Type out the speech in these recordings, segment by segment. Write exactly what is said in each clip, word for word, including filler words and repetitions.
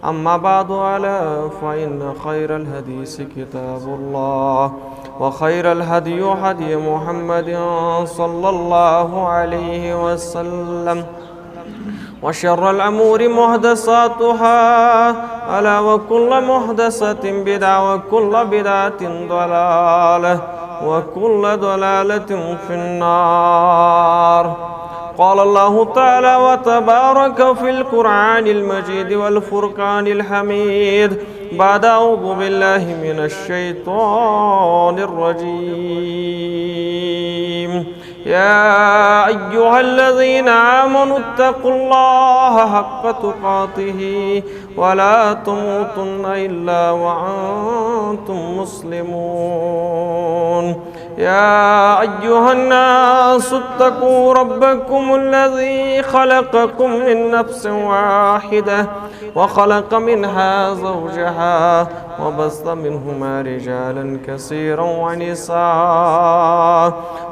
أما بعد، ألا فإن خير الحديث كتاب الله، وخير الهدي هدي محمد صلى الله عليه وسلم، وشر الأمور محدثاتها، ألا وكل محدثة بدعة، وكل بدعة ضلالة، وكل ضلالة في النار. قال الله تعالى وتبارك في القرآن المجيد والفرقان الحميد بعد أعوذ بالله من الشيطان الرجيم. يا أيها الذين آمنوا اتقوا الله حق تقاته ولا تموتن إلا وأنتم مسلمون. يا أيها الناس اتقوا ربكم الذي خلقكم من نفس واحدة وخلق منها زوجها وبث منهما رجالا كثيرا ونساء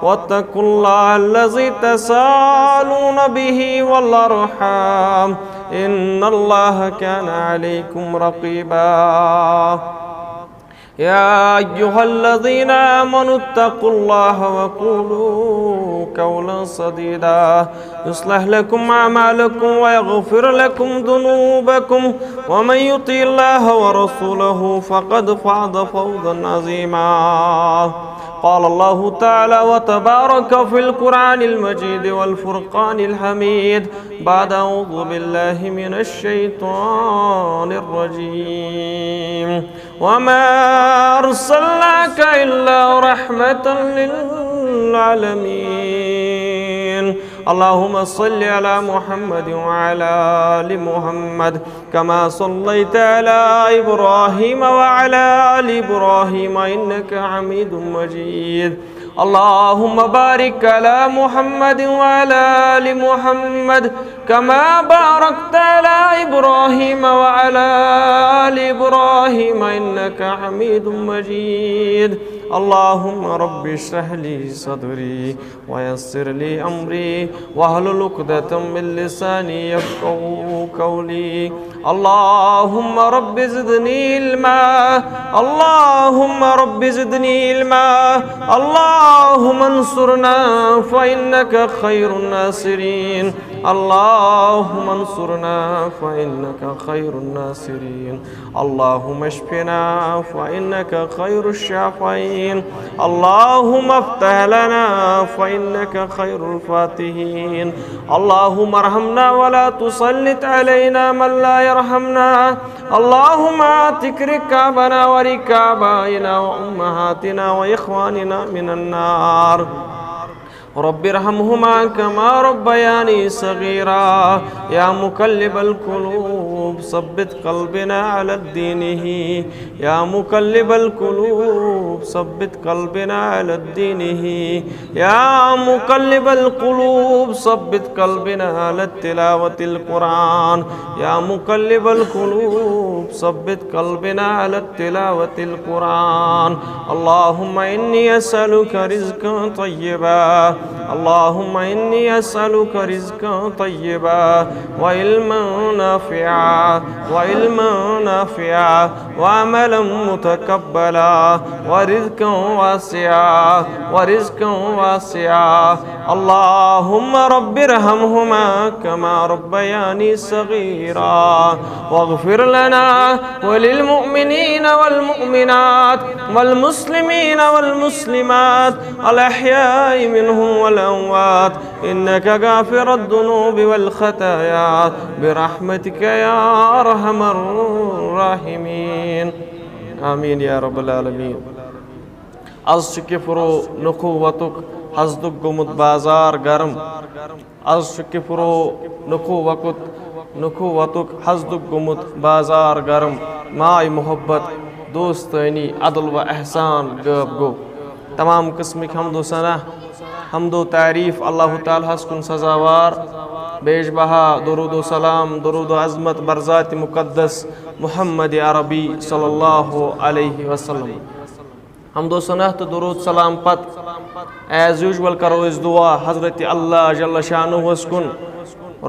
واتقوا الله الذي تساءلون به والأرحام إن الله كان عليكم رقيبا. يا أيها الذين آمنوا اتقوا الله وقولوا قولا سديدا يصلح لكم أعمالكم ويغفر لكم ذنوبكم ومن يطع الله ورسوله فقد فاز فوزا عظيما. قال الله تعالى وتبارك في القرآن المجيد والفرقان الحميد بعد أعوذ بالله من الشيطان الرجيم. وما أرسلناك إلا رحمة للعالمين. اللهم صل على محمد وعلى آل محمد كما صليت على إبراهيم وعلى آل إبراهيم إنك حميد مجيد. اللهم بارك على محمد وعلى آل محمد كما باركت على إبراهيم وعلى آل إبراهيم إنك حميد مجيد. اللهم رب اشرح لي صدري ويسر لي أمري واحلل عقدة من لساني يفقهوا قولي. اللهم رب زدني علما. اللهم رب زدني علما. اللهم انصرنا فإنك خير الناصرين. اللهم انصرنا فإنك خير الناصرين. اللهم اشفنا فإنك خير الشافعين. اللهم افتح لنا فإنك خير الفاتحين. اللهم ارحمنا ولا تسلط علينا من لا يرحمنا. اللهم اعتق رقابنا ورقاب آبائنا وأمهاتنا وإخواننا من النار. رب ارحمهما كما ربياني صغيرا. يا مقلب القلوب ثبت قلبنا على دينه. يا مقلب القلوب ثبت قلبنا على دينه. يا مقلب القلوب ثبت قلبنا على تلاوة القرآن. يا مقلب القلوب ثبت قلبنا على تلاوة القرآن. اللهم إني أسألك رزقا طيبا. اللهم إني أسألك رزقا طيبا وعلما نافعا، وعلما نافعا وعملا متقبلا ورزقا واسعا، ورزقا واسعا. اللهم رب ارحمهما كما ربياني صغيرا، واغفر لنا وللمؤمنين والمؤمنات والمسلمين والمسلمات الأحياء منهم والأموات إنك غافر الذنوب والخطايا برحمتك يا أرحم الراحمين. آمين يا رب العالمين. از چھُ کِفرو نُکھو وتُک حسدُک گوٚمُت بازار گرم۔ از چھُ کِفرو نُکھو وقت، نُکھو وتُک حسدُک گوٚمُت بازار گرم۔ ماے محبت، دوستٲنی، عدل و احسان غٲب گوٚو۔ تمام قٕسمٕکۍ حمد و ثنا، حمد و تعریٖف اللہ تعالیٰ ہس کُن سزاوار۔ بیش بہا درود و سلام، درود و عظمت بر ذات مقدس محمد عربی صلی اللہ علیہ وسلم۔ حمد و ثنا تہٕ درود سلام پتہٕ، as usual، کرو أسۍ دعا حضرت اللہ جل شانہس کُن۔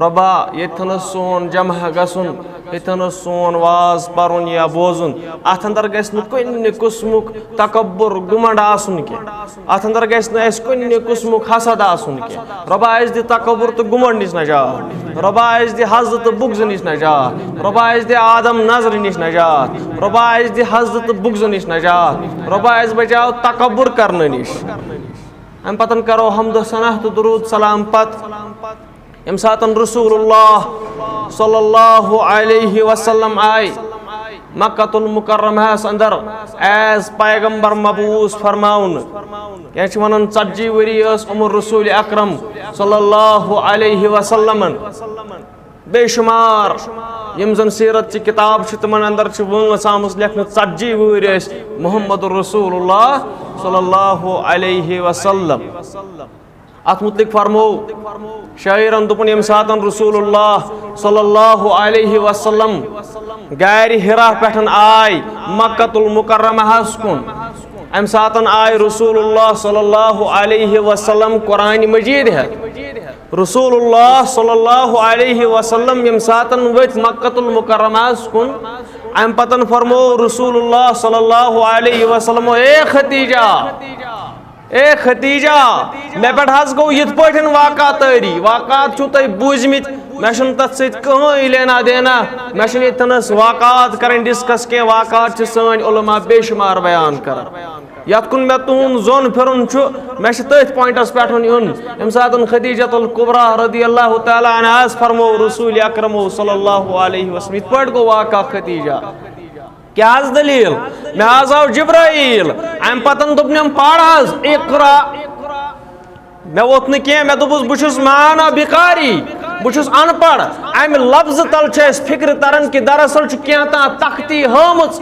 رۄبا، ییٚتھنَس سون جمع گژھُن، ییٚتھنَس سون واز پَرُن یا بوزُن، اَتھ اندر گژھِ نہٕ کُنہِ قٕسمُک تکبر، گُمنڈ آسُن کینٛہہ۔ اَتھ اندر گژھِ نہٕ اَسہِ کُنہِ قٕسمُک حسد آسُن کینٛہہ۔ رۄبا، اَسہِ دِ تکبر تہٕ گُمنڈ نِش نجات۔ رۄبا، اَسہِ دِ حسد تہٕ بغض نِش نجات۔ رۄبا، اَسہِ دِ آدم نظرِ نِش نجات۔ رۄبا، اَسہِ دِ حسد تہٕ بغض نِش نجات۔ رۄبا، اَسہِ بچاو تکبر کرنہٕ نِش۔ اَمہِ پتہٕ کرو حمد و ثنا تہٕ درود سلام پتہٕ۔ ییٚمہِ ساتَن رسول اللہ صلی اللہ علیہ وسلم آے مکۃ المکرمہس اندر ایز پیغمبر مبعوث فرماونہٕ، کینٛہہ چھِ وَنان ژتجی ؤری ٲس عمر رسول اکرم صلی اللہ علیہ وسلمن۔ بے شمار یِم زَن سیرت چہِ کِتاب چھِ، تِمَن اندر چھِ وٲنٛس آمٕژ لیکھنہٕ، ژتجی وُہٕرۍ ٲسۍ محمد رسول اللہ صلی اللہ علیہ وسلم۔ اتھ متعلق فرمو شاعرن، دوٚپُن، ییٚمہِ ساتن رسول اللہ صلی اللہ علیہ وسلم غارِ حرا پٮ۪ٹھ آے مکۃ المکرمہس کُن، امہِ ساتن آے رسول اللہ صلی اللہ علیہ وسلم قرآن مجید ہٮ۪تھ۔ رسول اللہ صلی اللہ علیہ وسلم ییٚمہِ ساتن ؤتھۍ مکۃ المکرمہس کُن، امہِ پتن فرمو رسول اللہ صلی اللہ علیہ وسلم، اے ختیجہ، اے ختیجہ، مےٚ پٮ۪ٹھ حظ گوٚو یِتھ پٲٹھۍ واقعہ طٲری۔ واقعات چھِو تۄہہِ بوٗزمٕتۍ، مےٚ چھُنہٕ تَتھ سۭتۍ کٕہٕنۍ لینا دینا۔ مےٚ چھُنہٕ ییٚتہِ تھَنَس واقعات کَرٕنۍ ڈِسکَس کینٛہہ۔ واقعات چھِ سٲنۍ علماء بے شُمار بیان کَران۔ یَتھ کُن مےٚ تُہُنٛد ظۄن پھِرُن چھُ، مےٚ چھُ تٔتھۍ پوینٹَس پٮ۪ٹھ یُن۔ ییٚمہِ ساتہٕ خدیجۃ الکبریٰ رضی اللہ تعالیٰ عنہاس فرموو رسول اکرم صلی اللہ علیہ وسلم، یِتھ پٲٹھۍ گوٚو واقعہ ختیجہ۔ کیٛاہ حظ دٔلیٖل؟ مےٚ حظ آو جبرائیل، اَمہِ پتن دوٚپ مےٚ، "پَر حظ، اقرا۔" مےٚ ووٚتھ نہٕ کینٛہہ، مےٚ دوٚپُس، "بہٕ چھُس معنا بِکاری، بہٕ چھُس ان پڑھ۔" اَمہِ لفظہٕ تل چھِ اَسہِ فکرِ تران کہِ دراصل چھُ کینٛہہ تام تختی ہٲومٕژ،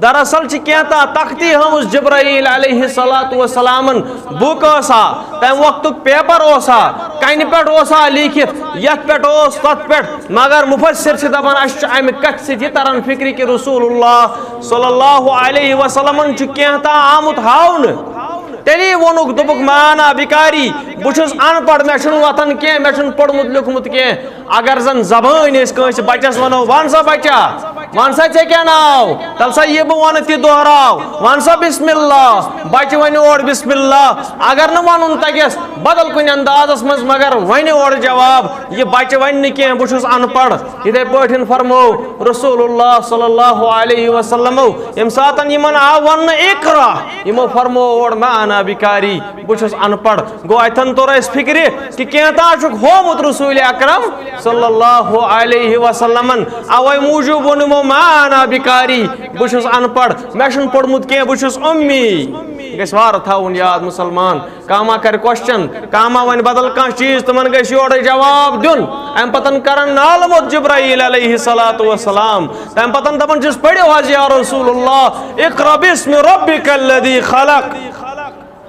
دراصل چھِ کینٛہہ تام تختی ہٲومٕژ جبرائیل علیہ الصلوۃ والسلامن۔ بُک ٲسا، تَمہِ وقتُک پیپر اوسا، کنہِ پٮ۪ٹھ اوسا لیٖکھِتھ، یتھ پٮ۪ٹھ اوس، تتھ پٮ۪ٹھ۔ مگر مفسر چھِ دپان، اسہِ چھُ امہِ کتھِ سۭتۍ یہِ تران فکرِ کہِ رسول اللہ صلی اللہ علیہ وسلمن چھُ کینٛہہ تام آمُت ہاونہٕ۔ تیٚلی ووٚنُکھ، دوٚپُکھ، "معنا بِکاری، بہٕ چھُس ان پڑھ، مےٚ چھُنہٕ وۄتھان کینٛہہ، مےٚ چھُنہٕ پوٚرمُت لیوٚکھمُت کینٛہہ۔" اگر زن زبٲنۍ أسۍ کٲنٛسہِ بچس ونو، "وَن سا بچہ، وَن سا ژےٚ کیٛاہ ناو؟" تَلہٕ سا یہِ بہٕ وَنہٕ تہِ دۄہراو، "وَن سا بسم اللہ۔" بچہِ وَنہِ اورٕ بسم اللہ۔ اگر نہٕ وَنُن تَگٮ۪س بدل کُنہِ اندازس منٛز، مگر وَنہِ اورٕ جواب۔ یہِ بچہِ وَنہِ نہٕ کینٛہہ، "بہٕ چھُس ان پڑھ۔" یِتھَے پٲٹھۍ فرموو رسول اللہ صلی اللہ علیہ وسلمو، ییٚمہِ ساتن یِمن آو وَننہٕ اقرا، یِمو فرموو اورٕ، "معنا بِکاری، بہٕ چھُس ان پڑھ۔" گوٚو، اتھن توٚر اَسہِ فکرِ کہِ کینٛہہ تام چھُکھ ہوومُت رسول اکرم صلی اللہ علیہ وسلمن۔ اوے موٗجوٗب ووٚن یِمو، "معنا بِکاری، بہٕ چھُس ان پڑھ، مےٚ چھُنہٕ پوٚرمُت کینٛہہ، بہٕ چھُس اُمی۔" یہِ گژھِ وارٕ تھاوُن یاد، مُسلمان۔ کانٛہہ ما کرِ کوسچن، کانٛہہ ما وَنہِ بدل کانٛہہ چیٖز، تِمن گژھِ یورے جواب دیُن۔ اَمہِ پتن کرن نالہٕ موٚت جبرائیل علیہ الصلوۃ والسلام۔ تَمہِ پتن دپان چھِس، "پٔرِو حظ یا رسول اللہ، اقرا بسم ربک الذی خلق۔"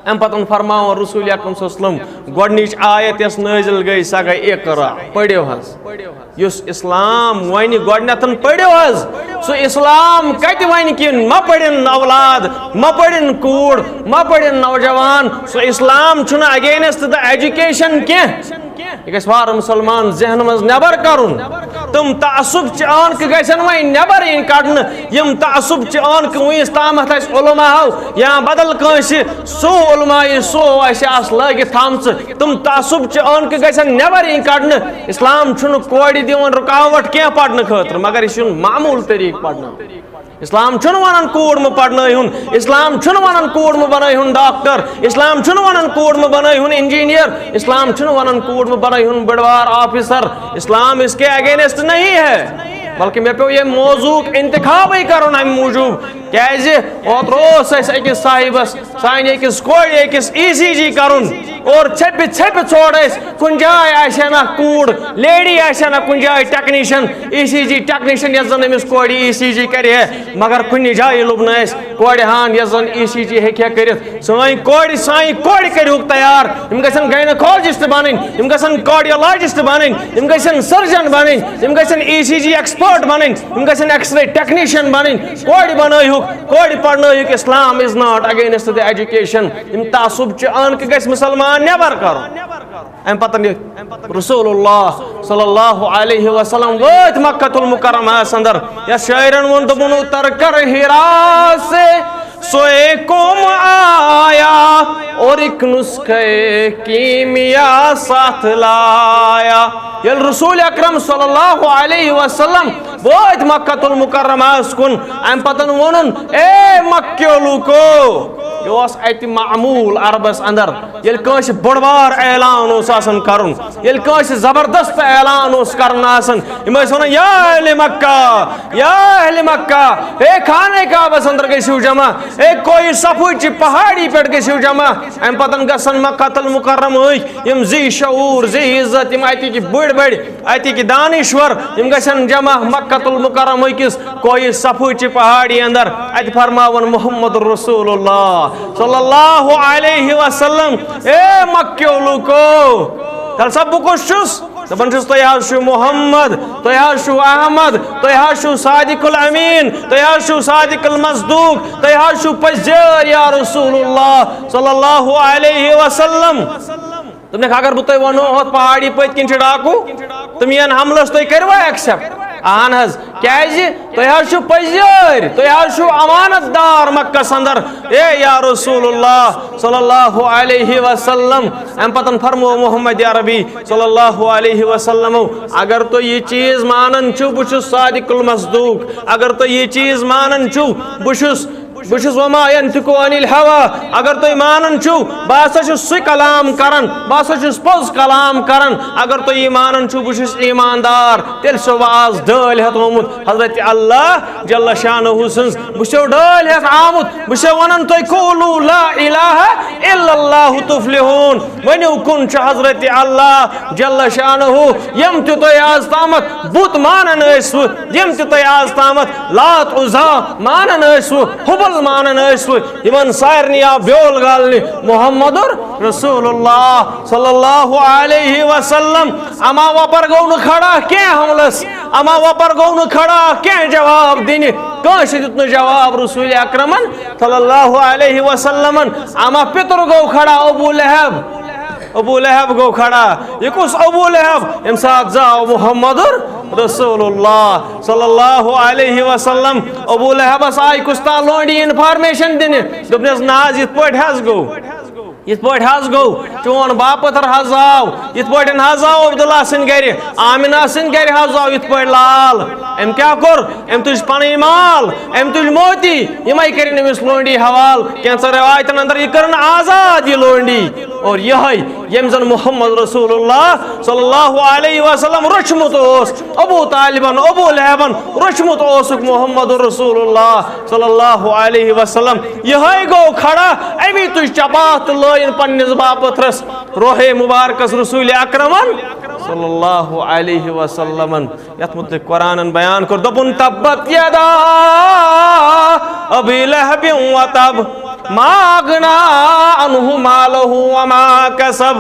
اَمہِ پتہٕ فرماوان رسول اکرم صلی اللہ علیہ وسلم، گۄڈٕنِچ آیت یۄس نٲزِل گٔے، سۄ گٔے اقرا، پٔرِو حظ۔ یُس اسلام وَنہِ گۄڈٕنٮ۪تھ، پٔرِو حظ، سُہ اسلام کَتہِ وَنہِ کہِ مہ پٔرِن اولاد، مہ پٔرِن کوٗر، مہ پٔرِن نوجوان؟ سُہ اسلام چھُنہٕ against the education کینٛہہ۔ یہِ گژھِ وارٕ مُسلمان ذہن منٛز نٮ۪بر کرُن۔ تِم تعصب چہِ عٲنکہٕ گژھن وۄنۍ نٮ۪بر یِنۍ کڑنہٕ۔ یِم تعصب چہِ عٲنکہٕ وُنیُس تامتھ اَسہِ علماہو یا بدل کٲنٛسہِ سو علماء سو اَسہِ آسہٕ لٲگِتھ تھامژٕ، تِم تعصب چہِ عٲنکہٕ گژھن نٮ۪بر یِنۍ کڑنہٕ۔ اسلام چھُنہٕ کورِ دِوان رُکاوٹ کینٛہہ پرنہٕ خٲطرٕ، مگر یہِ چھُنہٕ معموٗل طریٖقہٕ پرنہٕ۔ اسلام چھُنہٕ ونان کوٗر مہٕ پرنٲیہُن، اسلام چھُنہٕ ونان کوٗر مہٕ بنٲیہُن ڈاکٹر، اسلام چھُنہٕ ونان کوٗر مہٕ بنٲیہُن انجینئر، اسلام چھُنہٕ ونان کوٗر مہٕ بنٲیہُن بٔڑوار آفیسر۔ اسلام اس کے against نہیں ہے، بلکہ مےٚ پیوٚو ییٚمہِ موضوعُک انتخابٕے کرُن امہِ موٗجوٗب، کیازِ اوترٕ اوس اَسہِ أکِس صاحبس، سانہِ أکِس کورِ أکِس ای سی جی کرُن، اور ژھیٚپہِ ژھیٚپہِ ژھوڑ اَسہِ، کُنہِ جایہِ آسہِ ہا نہ کوٗر، لیڈی آسہِ ہا نہ کُنہِ جایہِ ٹیکنیشن، ای سی جی ٹیکنیشن یَتھ زَن أمِس کورِ ای سی جی کَرِ ہے، مگر کُنہِ جایہِ لوٚب نہٕ اَسہِ کورِ ہان یَتھ زَن ای سی جی ہیٚکہِ ہا کٔرِتھ۔ سٲنۍ کورِ، سانہِ کورِ کٔرِہُکھ تیار، یِم گژھن گایناکالجسٹ بَنٕنۍ، یِم گژھن کارڈیولجسٹ بَنٕنۍ، یِم گژھن سٔرجن بَنٕنۍ، یِم گژھن ای سی جی ایکسپٲرٹ ڈاکٹر بنٕنۍ، یِم گژھن ایکس رے ٹیکنیشن بنٕنۍ، کورِ بنٲیہُکھ، کورِ پرنٲیہُکھ۔ Islam is not against the education. یِم تعصب چہِ عٲنکہٕ گژھِ مسلمان نٮ۪بر کرُن۔ امہِ پتہٕ یہِ رسول اللہ صلی اللہ علیہ وسلم وٲتۍ مکہ المکرمہس اندر۔ یتھ شٲعرن ووٚن، دوٚپُن، "اتر کر ہیرا سے سوئے قوم آیا اور ایک نسخہ کیمیا ساتھ لایا۔" ییٚلہِ رسول اکرم صلی اللہ علیہ وسلم وٲتۍ مکہ المکرمہس کُن، امہِ پتہٕ ووٚنُن، "اے مکہ کیو لوٗکو۔" یہِ اوس اتہِ معمول عربس اندر، ییٚلہِ کٲنٛسہِ بوٚڑ بار اعلان اوس آسان کرُن، ییٚلہِ کٲنٛسہِ زبردست اعلان اوس کرُن آسان، یِم ٲسۍ ونان، "یا اہل مکہ، یا اہل مکہ، ہے خانہ کعبس اندر گٔژھِو جمع، ہے کوہ صفا چہِ پہاڑی پٮ۪ٹھ گٔژھِو جمع۔" امہِ پتہٕ گژھن مکہ المکرمہٕکۍ یِم ذی شعور، ذی عزت، یِم اتِکۍ بٔڑۍ بٔڑۍ، اتِکۍ دانشور، یِم گژھن جمع مکہ المکرمہ کِس کوہ صفا چہِ پہاڑی اندر۔ اتہِ فرماون محمد رسول اللہ صلی اللہ علیہ وسلم، "اے مکہ کیو لوٗکو۔" تیٚلہِ سا بہٕ کُس چھُس؟ دپان چھُس، "تُہۍ حظ چھِو محمد، تُہۍ حظ چھِو احمد، تُہۍ حظ چھِو صادق الامین، تُہۍ حظ چھِو صادق المصدوق، تُہۍ حظ چھِو پٔزیٲرۍ یا رسول اللہ صلی اللہ علیہ وسلم۔" دوٚپنکھ، "اگر بہٕ تۄہہِ وَنو، ہۄتھ پہاڑی پٔتۍ کِنۍ چھِ ڈاکوٗ، تِم یِن حملس، تُہۍ کٔرِوا ایکسپٹ؟" اہن حظ، کیازِ؟ تُہۍ حظ چھِو پٔزیٲرۍ، تُہۍ حظ چھِو امانت دار مکس اندر۔ اے یا رسول اللہ صلی اللہ علیہ وسلم، امہِ پتن فرمو محمد عربی صلی اللہ علیہ وسلم، اگر تُہۍ یہِ چیٖز مانان چھِو، بہٕ چھُس صادق المصدوق، اگر تُہۍ یہِ چیٖز مانان چھِو، بہٕ چھُس بہٕ چھُس وما ينطق عن الهوى۔ اگر تُہۍ مانان چھِو، بہٕ ہسا چھُس سُے کلام کران، بہٕ ہسا چھُس پوٚز کلام کران۔ اگر تُہۍ یہِ مانان چھِو، بہٕ چھُس ایماندار، تیٚلہِ چھُسو بہٕ آز ڈٲلۍ ہٮ۪تھ آمُت حضرت اللہ جل شانہ سٕنٛز۔ بہٕ چھُسو ڈٲلۍ ہٮ۪تھ آمُت، بہٕ چھُسو ونان تۄہہِ، قولوا لا اله الا الله تفلحون۔ ؤنِو، کُن چھُ حضرت اللہ جل شانہ، یِم تہِ تۄہہِ آز تامتھ بُت مانان ٲسوٕ، یِم تہِ تۄہہِ آز تامتھ لات عزا مانان ٲسوٕ، حبل مانان ٲسوٕ، یِمن سارنٕے آو بیول گالنہِ محمد رسول اللہ صلی اللہ علیہ وسلم۔ اما وپر گوٚو نہٕ کھڑا کینٛہہ حملس، اما وپر گوٚو نہٕ کھڑا کینٛہہ جواب دِنہِ، کٲنٛسہِ دیُت نہٕ جواب رسول اکرمن صلی اللہ علیہ وسلمن۔ اما پِتُر گوٚو کھڑا، ابو لہب۔ ابو لہب گوٚو کھڑا۔ یہِ کُس ابو لہب؟ ییٚمہِ ساتہٕ زاو محمد رسول اللہ صلی اللہ علیہ وسلم۔ ابو لہبس آیہِ کُس تام لونڈی انفارمیشن دِنہِ، دوٚپنس، "نہ حظ، یِتھ پٲٹھۍ حظ گوٚو، یِتھ پٲٹھۍ حظ گوٚو، چون باپتھر حظ آو، یِتھ پٲٹھۍ حظ آو عبداللہ سٕنٛدِ گرِ، آمنہ سٕنٛدِ گرِ حظ آو یِتھ پٲٹھۍ لال۔" أمۍ کیٛاہ کوٚر؟ أمۍ تُج پنٕنۍ مال، أمۍ تُج موتی، یِمے کٔرِن أمِس لونڈی حوال۔ کینٛژن رٮ۪وایتن اندر یہِ کٔرٕن آزاد یہِ لونڈی۔ اور یِہوٚے ییٚمۍ زن محمد رسول اللہ صلی اللہ علیہ وسلم رچھمُت اوس، ابو طالبن، ابو لہبن رچھمُت اوسُکھ محمد رسول اللہ صلی اللہ علیہ وسلم۔ یِہوٚے گوٚو کھڑا، امی تُج چپاتھ تہٕ لٲیِن پننِس باپتھرس روحے مبارکس رسول اکرمن صلی اللہ علیہ وسلمن۔ یتھ متعلق قرآنن بیان کوٚر، دوٚپُن، "تبت یدا ابی لہب و تب، ما اغنا عنہ مالہ و ما کسب۔"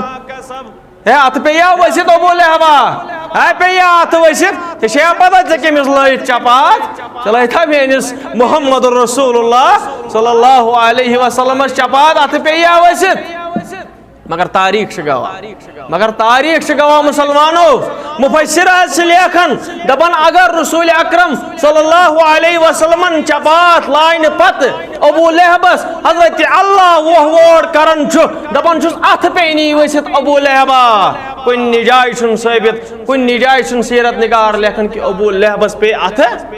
ہے، اتھ پیٚیا ؤسِتھ ابو لہبا، ہے، پیٚیا اتھ ؤسِتھ، ژےٚ چھےٚ پتہ ژےٚ کٔمِس لٲیِتھ چپاتھ؟ ژےٚ لٲیتھا میٲنِس محمد رسول اللہ صلی اللہ علیہ وسلمس چپاتھ، اتھ پیٚیا ؤسِتھ؟ مگر تاریخ چھِ گواہ، مگر تاریخ چھِ گواہ مسلمانو، مفسر حظ چھِ لیکھان، دپان اگر رسول اکرم صلی اللہ علیہ وسلمن چپاتھ لاینہٕ پتہٕ ابو لہبس حضرت اللہ ووہ ووڑ کران چھُ، دپان چھُس، اتھ پیٚیہِ نہٕ یہِ ؤسِتھ ابو لہبا۔ کُنہِ جایہِ چھُنہٕ ثٲبت، کُنہِ جایہِ چھُنہٕ سیرت نگار لیکھان کہِ ابو لہبس پیٚیہِ اتھٕ۔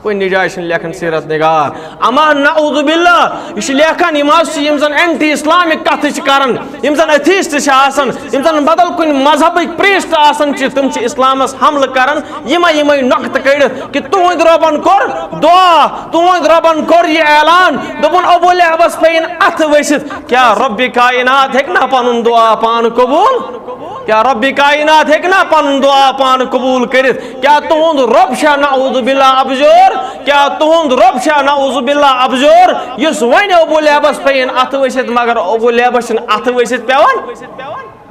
کُنہِ جایہِ چھُنہٕ لیکھان سیرت نگار۔ اما نعوذ باللہ، یہِ چھُ لیکھان، یِم حظ چھِ، یِم زن اینٹی اسلامک کتھٕ چھِ کران، یِم زن ایتھیسٹ چھِ آسان، یِم زن بدل کُنہِ مذہبٕکۍ پریسٹ آسان چھِ، تِم چھِ اسلامس حملہٕ کران۔ یِمے یِمے نۄقطہٕ کٔڑِتھ کہِ تُہنٛدِ رۄبن کوٚر دعا، تُہنٛدِ رۄبن کوٚر یہِ اعلان، دوٚپُن، ابو لہبس پیٚیِن اتھٕ ؤسِتھ۔ کیٛاہ رۄبِ کائنات ہیٚکہِ نا پنُن دعا پانہٕ قبول؟ کیٛاہ رۄبِ کائنات ہیٚکہِ نا پنُن دعا پانہٕ قبول کٔرِتھ؟ کیٛاہ تُہُنٛد رۄب چھا نعوذ باللہ ابزور؟ کیٛاہ تُہُنٛد رۄب چھا نعوذ باللہ ابزور، یُس وۄنۍ ابو لہبس پیٚیِن اتھٕ ؤسِتھ، مگر ابو لہبس چھِنہٕ اتھٕ ؤسِتھ پیٚوان؟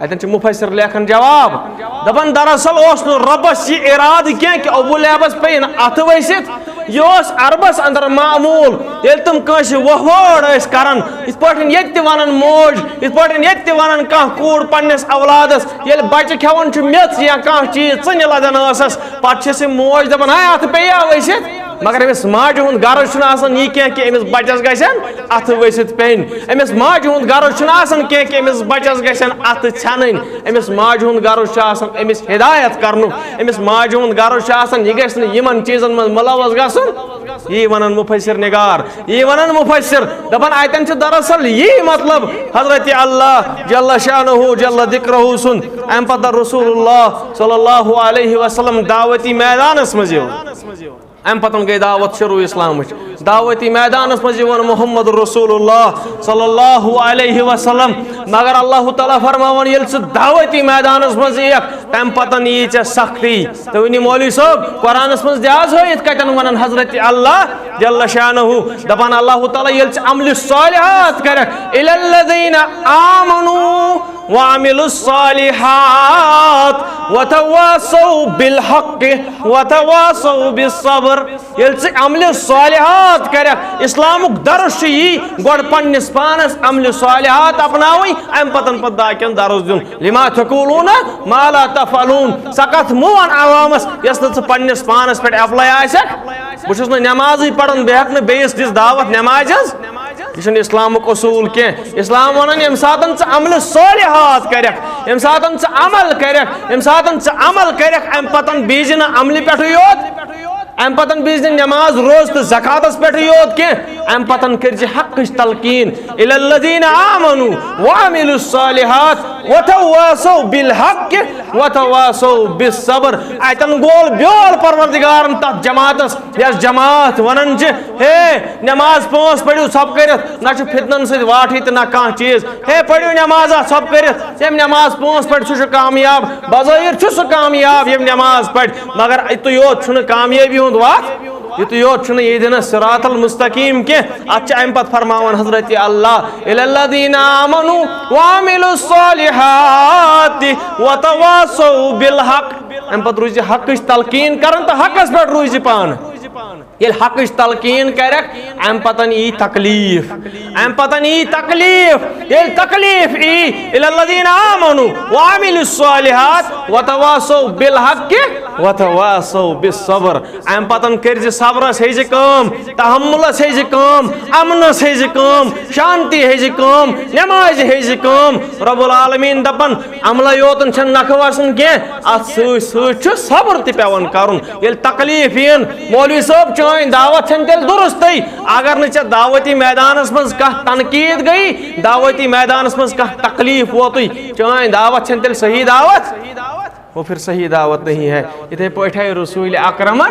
اتٮ۪ن چھِ مُفسر لیکھان جواب، دپان، دراصل اوس نہٕ رۄبس یہِ ارادٕ کینٛہہ کہِ ابو لہبس پیٚیہِ نہٕ اتھٕ ؤسِتھ۔ یہِ اوس عربس اندر معمول، ییٚلہِ تِم کٲنٛسہِ وۄہوٲڑ ٲسۍ کران، یِتھ پٲٹھۍ ییٚتہِ تہِ ونان موج، یِتھ پٲٹھۍ ییٚتہِ تہِ ونان کانٛہہ کوٗر پننِس اولادس، ییٚلہِ بچہِ کھٮ۪وان چھُ میٚژ یا کانٛہہ چیٖز ژٕنہِ لدان ٲسس، پتہٕ چھِ سُہ موج دپان، ہے، اتھٕ پیٚیہِ ہا ؤسِتھ۔ مگر أمِس ماجہِ ہُنٛد غرض چھُنہٕ آسان یہِ کینٛہہ کہِ أمِس بچس گژھن اتھٕ ؤسِتھ پیٚنۍ۔ أمِس ماجہِ ہُنٛد غرض چھُنہٕ آسان کینٛہہ کہِ أمِس بچس گژھن اتھٕ ژھٮ۪نٕنۍ۔ أمِس ماجہِ ہُنٛد غرض چھُ آسان أمِس ہدایت کرنُک۔ أمِس ماجہِ ہُنٛد غرض چھُ آسان یہِ گژھِ نہٕ یِمن چیٖزن منٛز مُلوث گژھُن۔ یی ونان مُفسر نگار، یی ونان مُفسر، دپان، اتٮ۪ن چھُ دراصل یی مطلب حضرت اللہ جل شانہ جل ذکرہ سُنٛد۔ امہِ پتہٕ رسول اللہ صلی اللہ علیہ وسلم دعوتی میدانس منٛز یِوان۔ امہِ پتہٕ گٔے دعوت شروع اسلامٕچ۔ دعوتی میدانس منٛز یِوان محمد رسول اللہ صلی اللہ علیہ وسلم۔ مگر اللہ تعالیٰ فرماوان، ییٚلہِ ژٕ دعوتی میدانس منٛز یِکھ، تمہِ پتہٕ یی ژےٚ سختی۔ تُہۍ ؤنِو، مولوی صٲب، قرآنس منٛز تہِ حظ ہٲیِتھ کتٮ۪ن ونان حضرت اللہ جل شانہ، دپان اللہ تعالیٰ، ییٚلہِ ژٕ عملِ صالحات کرکھ، الا الذین آمنوا وعملوا الصالحات وتواصوا بالحق وتواصوا بالصبر۔ ییٚلہِ ژٕ عملِ صالحات کرکھ، اسلامُک درس چھُ یی، گۄڈٕ پننِس پانس عملِ صالحات اپناوٕنۍ، امہِ پتن پتہٕ باقین درس دیُن۔ لما تقولون ما لا تفعلون۔ سۄ کتھ مہٕ ون عوامس یۄس نہٕ ژٕ پننِس پانس پٮ۪ٹھ apply آسکھ۔ بہٕ چھُس نہٕ نمازٕے پران، بہٕ ہٮ۪کہٕ نہٕ بیٚیِس دِتھ دعوت نمازِ ہٕنٛز۔ یہِ چھُنہٕ اسلامُک اصوٗل کینٛہہ۔ اسلام ونان، ییٚمہِ ساتن ژٕ عملِ صالحات کرکھ، ییٚمہِ ساتن ژٕ عمل کرکھ، ییٚمہِ ساتن ژٕ عمل کرکھ، امہِ پتن بیجہِ نہٕ عملہِ پٮ۪ٹھٕے یوت، امہِ پتن بیجہِ نہٕ نماز، روزٕ تہٕ زکاتس پٮ۪ٹھٕے یوت کینٛہہ، امہِ پتن کٔرزِ حقٕچ تلقین۔ الا الذین آمنوا وعملوا الصالحات وتواصوا بالحق وتواصوا بالصبر۔ اتٮ۪ن گول بیول پروردگارن تتھ جماعتس، یس جماعت ونان چھِ، ہے، نماز پانٛژھ پٔرِو ژھۄپہٕ کٔرِتھ، نہ چھُ فتنن سۭتۍ واٹھٕے تہٕ نہ کانٛہہ چیٖز۔ ہے، پٔرِو نمازا ژھۄپہٕ کٔرِتھ، ییٚمۍ نماز پانٛژھ پرِ، سُہ چھُ کامیاب، بظٲہِر چھُ سُہ کامیاب، ییٚمۍ نماز پرِ۔ مگر یِتُے یوت چھُنہٕ کامیٲبی ہُنٛد وَتھ، یِتُے یوت چھُنہٕ یہِ دِنَس صراط المستقیم کینٛہہ۔ اَتھ چھِ اَمہِ پَتہٕ فرماوان حضرت اللہ، الا الذین آمنوا وعملوا الصالحات وتواصوا بالحق۔ اَمہِ پَتہٕ روٗزِ حقٕچ تلقیٖن کران تہٕ حقَس پٮ۪ٹھ روٗزِ پانہٕ۔ ییٚلہِ حقٕچ تلقیٖن کرکھ، اَمہِ پتن یی تکلیٖف، اَمہِ پتن یی تکلیٖف۔ ییٚلہِ تکلیٖف یی، الا الذین آمنوا وعملوا الصالحات وتواصوا بالحق وتواصوا بالصبر۔ اَمہِ پتن کٔرزِ صبرس ہیٚزِ کٲم، تحملس ہیٚزِ کٲم، امنس ہیٚزِ کٲم، شانتی ہیٚزِ کٲم، نمازِ ہیٚزِ کٲم۔ رب العالمین دپان، عملہ یوتن چھنہٕ نکھٕ وسان کینٛہہ، اتھ سۭتۍ سۭتۍ چھُ صبر تہِ پٮ۪وان کرُن۔ ییٚلہِ تکلیٖف یِن، مولوی صٲب، چٲنۍ دعوت چھنہٕ تیٚلہِ درستٕے۔ اگر نہٕ ژےٚ دعوتی میدانس منٛز کانٛہہ تنقیٖد گٔیی، دعوتی میدانس منٛز کانٛہہ تکلیٖف ووتُے، چٲنۍ دعوت چھنہٕ تیٚلہِ صحیح دعوت، وہ پھر صحیح دعوت نہیں ہے۔ یِتھے پٲٹھۍ آیہِ رسول اکرمن